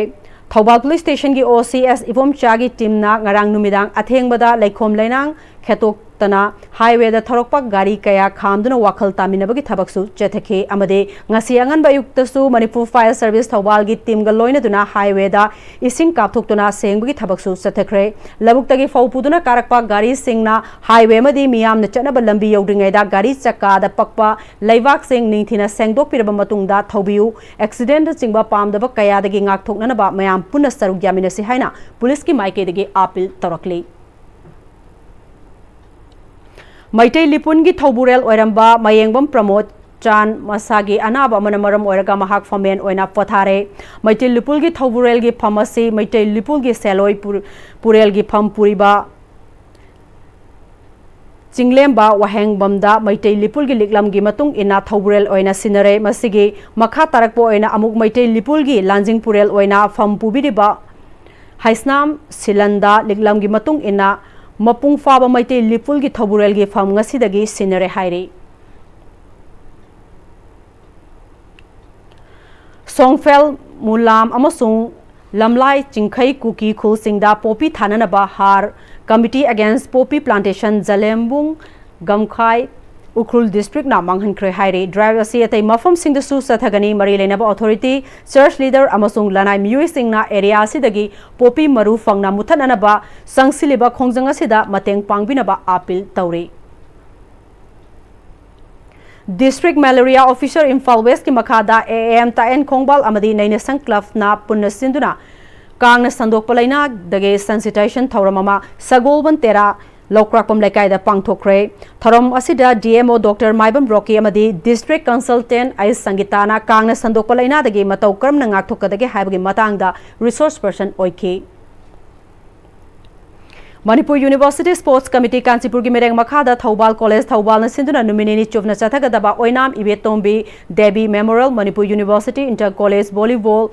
ꯊꯧꯕꯥꯜ ꯄꯨꯂꯤꯁ ꯁ꯭ꯇꯦꯁꯟꯒꯤ ꯑꯣ ꯁꯤ ꯑꯦꯁ ꯏꯕꯣꯝꯆꯥꯒꯤ ꯇꯤꯝꯅ ꯉꯔꯥꯡ ꯅꯨꯃꯤꯗꯥꯡ ꯑꯊꯦꯡꯕꯗ ꯂꯩꯈꯣꯝ ꯂꯩꯅꯥꯡ ꯈꯦꯠꯇꯣꯛꯇꯅ ꯍꯥꯏꯋꯦꯗ ꯊꯧꯔꯛꯄ ꯒꯥꯔꯤ ꯀꯌꯥ ꯈꯥꯝꯗꯨꯅ ꯋꯥꯈꯜ ꯇꯥꯃꯤꯟꯅꯕꯒꯤ ꯊꯕꯛꯁꯨ ꯆꯠꯊꯈꯤ꯫ ꯑꯃꯗꯤ ꯉꯁꯤ ꯑꯉꯟꯕ ꯑꯌꯨꯛꯇꯁꯨ ꯃꯅꯤꯄꯨꯔ ꯐꯥꯌꯔ ꯁꯔꯚꯤꯁ ꯊꯧꯕꯥꯜꯒꯤ ꯇꯤꯝꯒ ꯂꯣꯏꯅꯗꯨꯅ ꯍꯥꯏꯋꯦꯗ ꯏꯁꯤꯡ ꯀꯥꯞꯊꯣꯛꯇꯨꯅ ꯁꯦꯡꯕꯒꯤ ꯊꯕꯛꯁꯨ ꯆꯠꯊꯈ꯭ꯔꯦ꯫ ꯂꯧꯕꯨꯛꯇꯒꯤ ꯐꯧ ꯄꯨꯗꯨꯅ ꯀꯥꯔꯛꯄ ꯒꯥꯔꯤꯁꯤꯡꯅ ꯍꯥꯏꯋꯦ ꯑꯃꯗꯤ ꯃꯤꯌꯥꯝꯅ ꯆꯠꯅꯕ ꯂꯝꯕꯤ ꯌꯧꯗ꯭ꯔꯤꯉꯩꯗ ꯒꯥꯔꯤ ꯆꯀꯥꯗ ꯄꯛꯄ ꯂꯩꯕꯥꯛꯁꯤꯡ ꯅꯤꯡꯊꯤꯅ ꯁꯦꯡꯗꯣꯛꯄꯤꯔꯕ ꯃꯇꯨꯡꯗ ꯊꯧꯕꯤꯌꯨ꯫ ꯑꯦꯛꯁꯤꯗꯦꯟꯠꯅꯆꯤꯡꯕ ꯄꯥꯝꯗꯕ ꯀꯌꯥꯗꯒꯤ ꯉꯥꯛꯊꯣꯛꯅꯅꯕ ꯃꯌꯥꯝ ꯄꯨꯟꯅ ꯁꯔꯨꯛ ꯌꯥꯃꯤꯟꯅꯁꯤ ꯍꯥꯏꯅ ꯄꯨꯂꯤꯁꯀꯤ ꯃꯥꯏꯀꯩꯗꯒꯤ ꯑꯥꯄꯤꯜ ꯇꯧꯔꯛꯂꯤ꯫ ꯃꯩꯇꯩ ꯂꯤꯄꯨꯟꯒꯤ ꯊꯧꯕꯨꯔꯦꯜ ꯑꯣꯏꯔꯝꯕ ꯃꯌꯦꯡꯕꯝ ꯄ꯭ꯔꯃꯣꯗ ꯆꯥꯟ ꯃꯁꯥꯒꯤ ꯑꯅꯥꯕ ꯑꯃꯅ ꯃꯔꯝ ꯑꯣꯏꯔꯒ ꯃꯍꯥꯛ ꯐꯝꯃꯦꯟ ꯑꯣꯏꯅ ꯄꯣꯊꯥꯔꯦ꯫ ꯃꯩꯇꯩ ꯂꯤꯄꯨꯜꯒꯤ ꯊꯧꯕꯨꯔꯦꯜꯒꯤ ꯐꯝ ꯑꯁꯤ ꯃꯩꯇꯩ ꯂꯤꯄꯨꯜꯒꯤ ꯁꯦꯜꯂꯣꯏ ꯄꯨꯔ-, ꯄꯨꯔꯦꯜꯒꯤ ꯐꯝ ꯄꯨꯔꯤꯕ ꯆꯤꯡꯂꯦꯝꯕ ꯋꯥꯍꯦꯡꯕꯝꯗ ꯃꯩꯇꯩ ꯂꯤꯄꯨꯜꯒꯤ ꯂꯤꯛꯂꯝꯒꯤ ꯃꯇꯨꯡ ꯏꯟꯅ ꯊꯧꯕꯨꯔꯦꯜ ꯑꯣꯏꯅ ꯁꯤꯟꯅꯔꯦ꯫ ꯃꯁꯤꯒꯤ ꯃꯈꯥ ꯇꯥꯔꯛꯄ ꯑꯣꯏꯅ ꯑꯃꯨꯛ ꯃꯩꯇꯩ ꯂꯤꯄꯨꯜꯒꯤ ꯂꯥꯟꯖꯤꯡ ꯄꯨꯔꯦꯜ ꯑꯣꯏꯅ ꯐꯝ ꯄꯨꯕꯤꯔꯤꯕ ꯍꯩꯁꯅꯥꯝ ꯁꯤꯂꯟꯗ ꯂꯤꯛꯂꯝꯒꯤ ꯃꯇꯨꯡ ꯏꯟꯅ ꯃꯄꯨꯡ ꯐꯥꯕ ꯃꯩꯇꯩ ꯂꯤꯄꯨꯜꯒꯤ ꯊꯧꯕꯨꯔꯦꯜꯒꯤ ꯐꯝ ꯉꯁꯤꯗꯒꯤ ꯁꯤꯟꯅꯔꯦ ꯍꯥꯏꯔꯤ꯫ ꯁꯣꯡꯐꯦꯜ, ꯃꯨꯂꯥꯝ ꯑꯃꯁꯨꯡ ꯂꯝꯂꯥꯏ ꯆꯤꯡꯈꯩ ꯀꯨꯀꯤ ꯈꯨꯜꯁꯤꯡꯗ ꯄꯣꯄꯤ ꯊꯥꯅꯅꯕ ꯍꯥꯔ, Committee Against Poppy Plantation, ꯖꯂꯦꯝꯕꯨꯡ, ꯒꯝꯈꯥꯏ, Ukhrul ꯗꯤꯁꯇ꯭ꯔꯤꯛꯅ ꯃꯥꯡꯍꯟꯈ꯭ꯔꯦ ꯍꯥꯏꯔꯤ꯫ ꯗ꯭ꯔꯥꯏꯚ ꯑꯁꯤ ꯑꯇꯩ ꯃꯐꯝꯁꯤꯡꯗꯁꯨ ꯆꯠꯊꯒꯅꯤ꯫ ꯃꯔꯤ ꯂꯩꯅꯕ ꯑꯣꯊꯣꯔꯤꯇꯤ, ꯆꯔꯆ ꯂꯤꯗꯔ ꯑꯃꯁꯨꯡ ꯂꯅꯥꯏ ꯃꯤꯑꯣꯏꯁꯤꯡꯅ ꯑꯦꯔꯤꯌꯥ ꯑꯁꯤꯗꯒꯤ ꯄꯣꯄꯤ ꯃꯔꯨ ꯐꯪꯅ ꯃꯨꯊꯠꯅꯅꯕ ꯆꯪꯁꯤꯜꯂꯤꯕ ꯈꯣꯡꯖꯪ ꯑꯁꯤꯗ ꯃꯇꯦꯡ ꯄꯥꯡꯕꯤꯅꯕ ꯑꯥꯄꯤꯜ ꯇꯧꯔꯤ꯫ ꯗꯤꯁꯇ꯭ꯔꯤꯛ ꯃꯦꯂꯦꯔꯤꯌꯥ ꯑꯣꯐꯤꯁꯔ ꯏꯝꯐꯥꯜ ꯋꯦꯁꯀꯤ ꯃꯈꯥꯗ ꯑꯦ ꯑꯦꯝ ꯇꯥꯛꯑꯦꯟ ꯈꯣꯡꯕꯥꯜ ꯑꯃꯗꯤ ꯅꯩꯅꯁꯪ ꯀ꯭ꯂꯕꯅ ꯄꯨꯟꯅ ꯁꯤꯟꯗꯨꯅ ꯀꯥꯡꯅ ꯁꯟꯗꯣꯛꯄ ꯂꯥꯏꯅꯥꯗꯒꯤ sensitization ꯊꯧꯔꯝ ꯑꯃ ꯁꯒꯣꯜꯕꯟ ꯇꯦꯔꯥ ꯂꯧꯀ꯭ꯔꯥꯛꯄꯝ ꯂꯩꯀꯥꯏꯗ ꯄꯥꯡꯊꯣꯛꯈ꯭ꯔꯦ꯫ ꯊꯧꯔꯝ ꯑꯁꯤꯗ ꯗꯤ ꯑꯦꯝ ꯑꯣ ꯗꯣꯛꯇꯔ ꯃꯥꯏꯕꯝ ꯔꯣꯀꯤ ꯑꯃꯗꯤ ꯗꯤꯁꯇ꯭ꯔꯤꯛ ꯀꯟꯁꯜꯇꯦꯟ ꯑꯩꯆ ꯁꯪꯒꯤꯇꯥꯅ ꯀꯥꯡꯅ ꯁꯟꯗꯣꯛꯄ ꯂꯥꯏꯅꯥꯗꯒꯤ ꯃꯇꯧ ꯀꯔꯝꯅ ꯉꯥꯛꯊꯣꯛꯀꯗꯒꯦ ꯍꯥꯏꯕꯒꯤ ꯃꯇꯥꯡꯗ ꯔꯤꯁꯣꯔꯁ ꯄꯔꯁꯟ ꯑꯣꯏꯈꯤ꯫ ꯃꯅꯤꯄꯨꯔ ꯌꯨꯅꯤꯚꯔꯁꯤꯇꯤ ꯁ꯭ꯄꯣꯔꯠꯁ ꯀꯃꯤꯇꯤ ꯀꯥꯟꯆꯤꯄꯨꯔꯒꯤ ꯃꯤꯔꯦꯡ ꯃꯈꯥꯗ ꯊꯧꯕꯥꯜ ꯀꯣꯂꯦꯖ ꯊꯧꯕꯥꯜꯅ ꯁꯤꯟꯗꯨꯅ ꯅꯨꯃꯤꯠ ꯅꯤꯅꯤ ꯆꯨꯞꯅ ꯆꯠꯊꯒꯗꯕ Oinam Ibetombi Devi memorial Manipur university inter college volleyball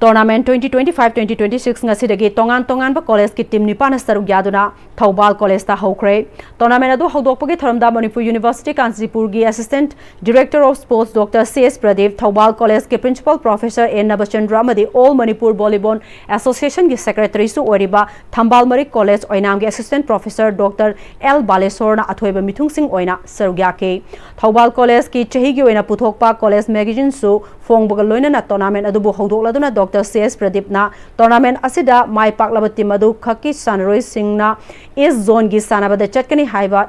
tournament twenty twenty-five twenty twenty-six ꯉꯁꯤꯗꯒꯤ ꯇꯣꯉꯥꯟ ꯇꯣꯉꯥꯟꯕ ꯀꯣꯂꯦꯖꯀꯤ ꯇꯤꯝ ꯅꯤꯄꯥꯟꯅ ꯁꯔꯨꯛ ꯌꯥꯗꯨꯅ ꯊꯧꯕꯥꯜ ꯀꯣꯂꯦꯖꯇ ꯍꯧꯈ꯭ꯔꯦ꯫ ꯇꯣꯔꯅꯥꯃꯦꯟ ꯑꯗꯨ ꯍꯧꯗꯣꯛꯄꯒꯤ ꯊꯧꯔꯝꯗ ꯃꯅꯤꯄꯨꯔ ꯌꯨꯅꯤꯚꯔꯁꯤꯇꯤ ꯀꯥꯟꯆꯤꯄꯨꯔꯒꯤ assistant director of sports doctor C S Pradeep, Thoubal ꯀꯣꯂꯦꯖꯀꯤ ꯄ꯭ꯔꯤꯟꯁꯤꯄꯥꯜ ꯄ꯭ꯔꯣꯐꯦꯁꯔ ꯑꯦꯟ ꯅꯕꯆꯟꯗ꯭ꯔ ꯑꯃꯗꯤ ꯑꯣꯜ ꯃꯅꯤꯄꯨꯔ ꯚꯣꯂꯤꯕꯣꯜ ꯑꯦꯁꯣꯁꯤꯌꯦꯁꯟꯒꯤ ꯁꯦꯀ꯭ꯔꯦꯇꯔꯤꯁꯨ ꯑꯣꯏꯔꯤꯕ ꯊꯝꯕꯥꯜ ꯃꯔꯤꯛ ꯀꯣꯂꯦꯖ ꯑꯣꯏꯅꯥꯝꯒꯤ ꯑꯦꯁꯤꯁꯇꯦꯟꯠ ꯄ꯭ꯔꯣꯐꯦꯁꯔ ꯗꯣꯛꯇꯔ ꯑꯦꯜ ꯕꯥꯂꯦꯁꯣꯔꯅ ꯑꯊꯣꯏꯕ ꯃꯤꯊꯨꯡꯁꯤꯡ ꯑꯣꯏꯅ ꯁꯔꯨꯛ ꯌꯥꯈꯤ꯫ ꯊꯧꯕꯥꯜ ꯀꯣꯂꯦꯖꯀꯤ ꯆꯍꯤꯒꯤ ꯑꯣꯏꯅ ꯄꯨꯊꯣꯛꯄ ꯀꯣꯂꯦꯖ ꯃꯦꯒꯥꯖꯤꯟꯁꯨ ꯐꯣꯡꯕꯒ ꯂꯣꯏꯅꯅ ꯇꯣꯔꯅꯥꯃꯦꯟ ꯑꯗꯨꯕꯨ ꯍꯧꯗꯣꯛꯂꯗꯨꯅ ꯗꯣꯛꯇꯔ ꯁꯤ ꯑꯦꯁ ꯄ꯭ꯔꯗꯤꯞꯅ ꯇꯣꯔꯅꯥꯃꯦꯟ ꯑꯁꯤꯗ ꯃꯥꯏ ꯄꯥꯛꯂꯕ ꯇꯤꯝ ꯑꯗꯨ ꯈꯛꯀꯤ ꯁꯥꯟꯅꯔꯣꯏꯁꯤꯡꯅ ꯏꯁ ꯖꯣꯟꯒꯤ ꯁꯥꯟꯅꯕꯗ ꯆꯠꯀꯅꯤ ꯍꯥꯏꯕ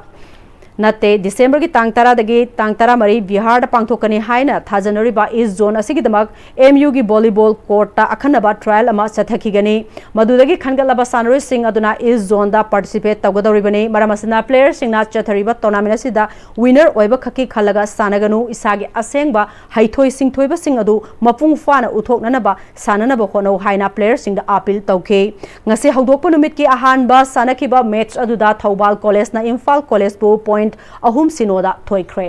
ꯅꯠꯇꯦ꯫ ꯗꯤꯁꯦꯝꯕꯔꯒꯤ ꯇꯥꯡ ꯇꯔꯥꯗꯒꯤ ꯇꯥꯡ ꯇꯔꯥꯃꯔꯤ ꯕꯤꯍꯥꯔꯗ ꯄꯥꯡꯊꯣꯛꯀꯅꯤ ꯍꯥꯏꯅ ꯊꯥꯖꯅꯔꯤꯕ ꯏꯁ ꯖꯣꯟ ꯑꯁꯤꯒꯤꯗꯃꯛ ꯑꯦꯝ ꯌꯨꯒꯤ ꯚꯣꯂꯤꯕꯣꯜ ꯀꯣꯔꯠꯇ ꯑꯈꯟꯅꯕ ꯇ꯭ꯔꯥꯌꯦꯜ ꯑꯃ ꯆꯠꯊꯈꯤꯒꯅꯤ꯫ ꯃꯗꯨꯗꯒꯤ ꯈꯟꯒꯠꯂꯕ ꯁꯥꯟꯅꯔꯣꯏꯁꯤꯡ ꯑꯗꯨꯅ ꯏꯁ ꯖꯣꯟꯗ ꯄꯥꯔꯇꯤꯁꯤꯄꯦꯠ ꯇꯧꯒꯗꯧꯔꯤꯕꯅꯤ꯫ ꯃꯔꯝ ꯑꯁꯤꯅ ꯄ꯭ꯂꯦꯌꯔꯁꯤꯡꯅ ꯆꯠꯊꯔꯤꯕ ꯇꯣꯔꯅꯥꯃꯦꯟ ꯑꯁꯤꯗ ꯋꯤꯅꯔ ꯑꯣꯏꯕ ꯈꯛꯀꯤ ꯈꯜꯂꯒ ꯁꯥꯟꯅꯒꯅꯨ꯫ ꯏꯁꯥꯒꯤ ꯑꯁꯦꯡꯕ ꯍꯩꯊꯣꯏ ꯁꯤꯡꯊꯣꯏꯕꯁꯤꯡ ꯑꯗꯨ ꯃꯄꯨꯡ ꯐꯥꯅ ꯎꯠꯊꯣꯛꯅꯅꯕ ꯁꯥꯟꯅꯅꯕ ꯍꯣꯠꯅꯧ ꯍꯥꯏꯅ ꯄ꯭ꯂꯦꯌꯔꯁꯤꯡꯗ ꯑꯥꯄꯤꯜ ꯇꯧꯈꯤ꯫ ꯉꯁꯤ ꯍꯧꯗꯣꯛꯄ ꯅꯨꯃꯤꯠꯀꯤ ꯑꯍꯥꯟꯕ ꯁꯥꯟꯅꯈꯤꯕ ꯃꯦꯠꯆ ꯑꯗꯨꯗ ꯊꯧꯕꯥꯜ ꯀꯣꯂꯦꯖꯅ ꯏꯝꯐꯥꯜ ꯀꯣꯂꯦꯖꯄꯨ ꯄꯣꯏꯟꯠ ꯑꯍꯨꯝ ꯁꯤꯅꯣꯗ ꯊꯣꯏꯈ꯭ꯔꯦ꯫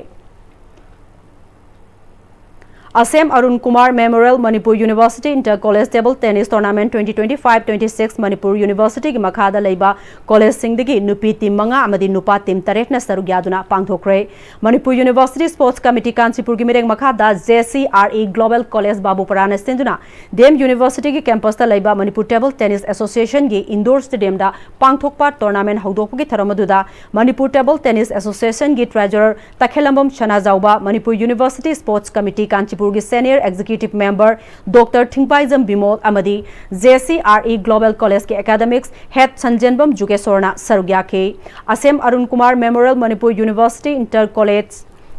ꯑꯁꯦꯝ Arun Kumar Memorial Manipur University Inter College Table Tennis Tournament twenty twenty-five twenty-six Manipur ꯌꯨꯅꯤꯚꯔꯁꯤꯇꯤꯒꯤ ꯃꯈꯥꯗ ꯂꯩꯕ ꯀꯣꯂꯦꯖꯁꯤꯡꯗꯒꯤ ꯅꯨꯄꯤ ꯇꯤꯝ ꯃꯉꯥ ꯑꯃꯗꯤ ꯅꯨꯄꯥ ꯇꯤꯝ ꯇꯔꯦꯠꯅ ꯁꯔꯨꯛ ꯌꯥꯗꯨꯅ ꯄꯥꯡꯊꯣꯛꯈ꯭ꯔꯦ꯫ ꯃꯅꯤꯄꯨꯔ ꯌꯨꯅꯤꯚꯔꯁꯤꯇꯤ ꯁ꯭ꯄꯣꯔꯠꯁ ꯀꯃꯤꯇꯤ ꯀꯥꯟꯆꯤꯄꯨꯔꯒꯤ ꯃꯤꯔꯦꯞ ꯃꯈꯥꯗ J C R E Global College ꯕꯥꯕꯨꯄꯔꯥꯅ ꯁꯤꯟꯗꯨꯅ D M Universityꯒꯤ campusꯇ ꯂꯩꯕ ꯃꯅꯤꯄꯨꯔ Table Tennis Associationꯒꯤ indoor stadiumꯗ ꯄꯥꯡꯊꯣꯛꯄ tournament ꯍꯧꯗꯣꯛꯄꯒꯤ ꯊꯧꯔꯝ ꯑꯗꯨꯗ ꯃꯅꯤꯄꯨꯔ Table Tennis Associationꯒꯤ treasurer ꯇꯈꯦꯜꯂꯝꯕꯝ ꯁꯅꯥꯖꯥꯎꯕ, Manipur University Sports Committee ꯀꯥꯟꯆꯤꯄꯨꯔꯒꯤ senior executive member Doctor ꯊꯤꯡꯄꯥꯏꯖꯝ Bimol ꯑꯃꯗꯤ J C R E Global Collegeꯀꯤ academics head ꯁꯟꯖꯦꯟꯕꯝ ꯖꯨꯒꯦꯁꯣꯔꯅ ꯁꯔꯨꯛ ꯌꯥꯈꯤ꯫ ꯑꯁꯦꯝ Arun Kumar Memorial Manipur University Inter College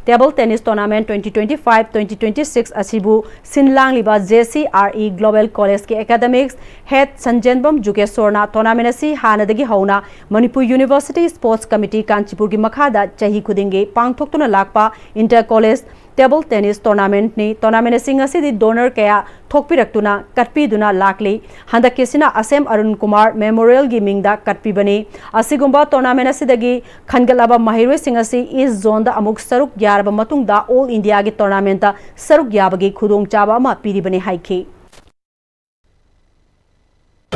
Table Tennis Tournament twenty twenty-five twenty twenty-six ꯑꯁꯤꯕꯨ ꯁꯤꯟ ꯂꯥꯡꯂꯤꯕ J C R E Global Collegeꯀꯤ academics head ꯁꯟꯖꯦꯟꯕꯝ ꯖꯨꯒꯦꯁꯣꯔꯅ tournament ꯑꯁꯤ ꯍꯥꯟꯅꯗꯒꯤ ꯍꯧꯅ ꯃꯅꯤꯄꯨꯔ University Sports Committee ꯀꯥꯟꯆꯤꯄꯨꯔꯒꯤ ꯃꯈꯥꯗ ꯆꯍꯤ ꯈꯨꯗꯤꯡꯒꯤ ꯄꯥꯡꯊꯣꯛꯇꯨꯅ ꯂꯥꯛꯄ inter college table tennis tournamentꯅꯤ꯫ Tournament ꯑꯁꯤ ꯉꯁꯤꯗꯤ donor ꯀꯌꯥ ꯊꯣꯛꯄꯤꯔꯛꯇꯨꯅ ꯀꯠꯄꯤꯗꯨꯅ ꯂꯥꯛꯂꯤ꯫ ꯍꯟꯗꯛꯀꯤꯁꯤꯅ ꯑꯁꯦꯝ ꯑꯔꯨꯟ ꯀꯨꯃꯥꯔ Memorialꯒꯤ ꯃꯤꯡꯗ ꯀꯠꯄꯤꯕꯅꯤ꯫ ꯑꯁꯤꯒꯨꯝꯕ tournament ꯑꯁꯤꯗꯒꯤ ꯈꯟꯒꯠꯂꯕ ꯃꯍꯩꯔꯣꯏꯁꯤꯡ ꯑꯁꯤ East Zoneꯗ ꯑꯃꯨꯛ ꯁꯔꯨꯛ ꯌꯥꯔꯕ ꯃꯇꯨꯡꯗ All Indiaꯒꯤ tournamentꯇ ꯁꯔꯨꯛ ꯌꯥꯕꯒꯤ ꯈꯨꯗꯣꯡꯆꯥꯕ ꯑꯃ ꯄꯤꯔꯤꯕꯅꯤ ꯍꯥꯏꯈꯤ꯫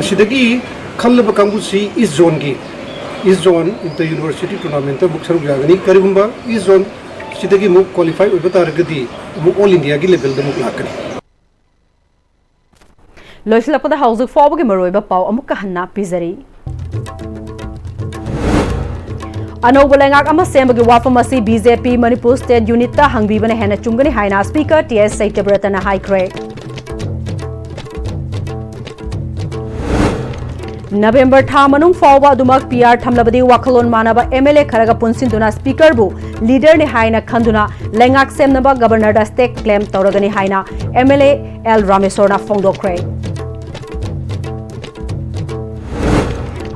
ꯑꯁꯤꯗꯒꯤ ꯈꯜꯂꯕ ꯀꯥꯡꯕꯨꯁꯤ East Zoneꯒꯤ, East Zone Inter University Tournamentꯇ ꯑꯃꯨꯛ ꯁꯔꯨꯛ ꯌꯥꯒꯅꯤ꯫ ꯀꯔꯤꯒꯨꯝꯕ East Zone ꯁꯤꯗꯒꯤ ꯑꯃꯨꯛ qualify ꯑꯣꯏꯕ ꯇꯥꯔꯒꯗꯤ ꯑꯃꯨꯛ All Indiaꯒꯤ levelꯗ ꯑꯃꯨꯛ ꯂꯥꯛꯀꯅꯤ꯫ ꯂꯣꯏꯁꯤꯜꯂꯛꯄꯗ ꯍꯧꯖꯤꯛ ꯐꯥꯎꯕꯒꯤ ꯃꯔꯨꯑꯣꯏꯕ ꯄꯥꯎ ꯑꯃꯨꯛꯀ ꯍꯟꯅ ꯄꯤꯖꯔꯤ꯫ ꯑꯅꯧꯕ ꯂꯩꯉꯥꯛ ꯑꯃ ꯁꯦꯝꯕꯒꯤ ꯋꯥꯐꯝ ꯑꯁꯤ B J P Manipur State Unitꯇ ꯍꯪꯕꯤꯕꯅ ꯍꯦꯟꯅ ꯆꯨꯝꯒꯅꯤ ꯍꯥꯏꯅ Speaker T S ꯁꯇ꯭ꯌꯕ꯭ꯔꯇꯅ ꯍꯥꯏꯈ꯭ꯔꯦ꯫ ꯅꯕꯦꯝꯕꯔ ꯊꯥ ꯃꯅꯨꯡ ꯐꯥꯎꯕ ꯑꯗꯨꯃꯛ P R ꯊꯝꯂꯕꯗꯤ ꯋꯥꯈꯜꯂꯣꯟ ꯃꯥꯟꯅꯕ M L A ꯈꯔꯒ ꯄꯨꯟꯁꯤꯟꯗꯨꯅ Speakerꯕꯨ leaderꯅꯤ ꯍꯥꯏꯅ ꯈꯟꯗꯨꯅ ꯂꯩꯉꯥꯛ ꯁꯦꯝꯅꯕ Governorꯗ stake claim ꯇꯧꯔꯒꯅꯤ ꯍꯥꯏꯅ M L A L ꯔꯥꯃꯦꯁꯣꯔꯅ ꯐꯣꯡꯗꯣꯛꯈ꯭ꯔꯦ꯫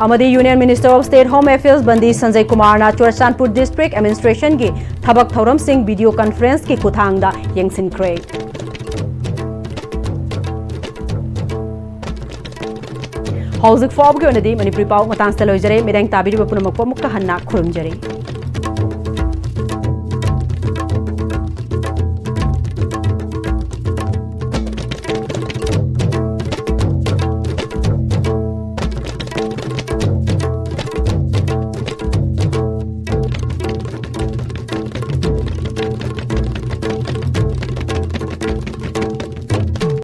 ꯑꯃꯗꯤ Union Minister of State Home Affairs Bandi Sanjay ꯀꯨꯃꯥꯔꯅ ꯆꯨꯔꯆꯥꯟꯄꯨꯔ District Administrationꯒꯤ ꯊꯕꯛ ꯊꯧꯔꯝꯁꯤꯡ video conferenceꯀꯤ ꯈꯨꯠꯊꯥꯡꯗ ꯌꯦꯡꯁꯤꯟꯈ꯭ꯔꯦ꯫ ꯍꯧꯖꯤꯛ ꯐꯥꯎꯕꯒꯤ ꯑꯣꯏꯅꯗꯤ ꯃꯅꯤꯄꯨꯔꯤ ꯄꯥꯎ ꯃꯇꯥꯡꯁꯤꯗ ꯂꯣꯏꯖꯔꯦ꯫ ꯃꯤꯠꯌꯦꯡ ꯇꯥꯕꯤꯔꯤꯕ ꯄꯨꯝꯅꯃꯛꯄꯨ ꯑꯃꯨꯛꯀ ꯍꯟꯅ ꯈꯨꯔꯨꯝꯖꯔꯤ꯫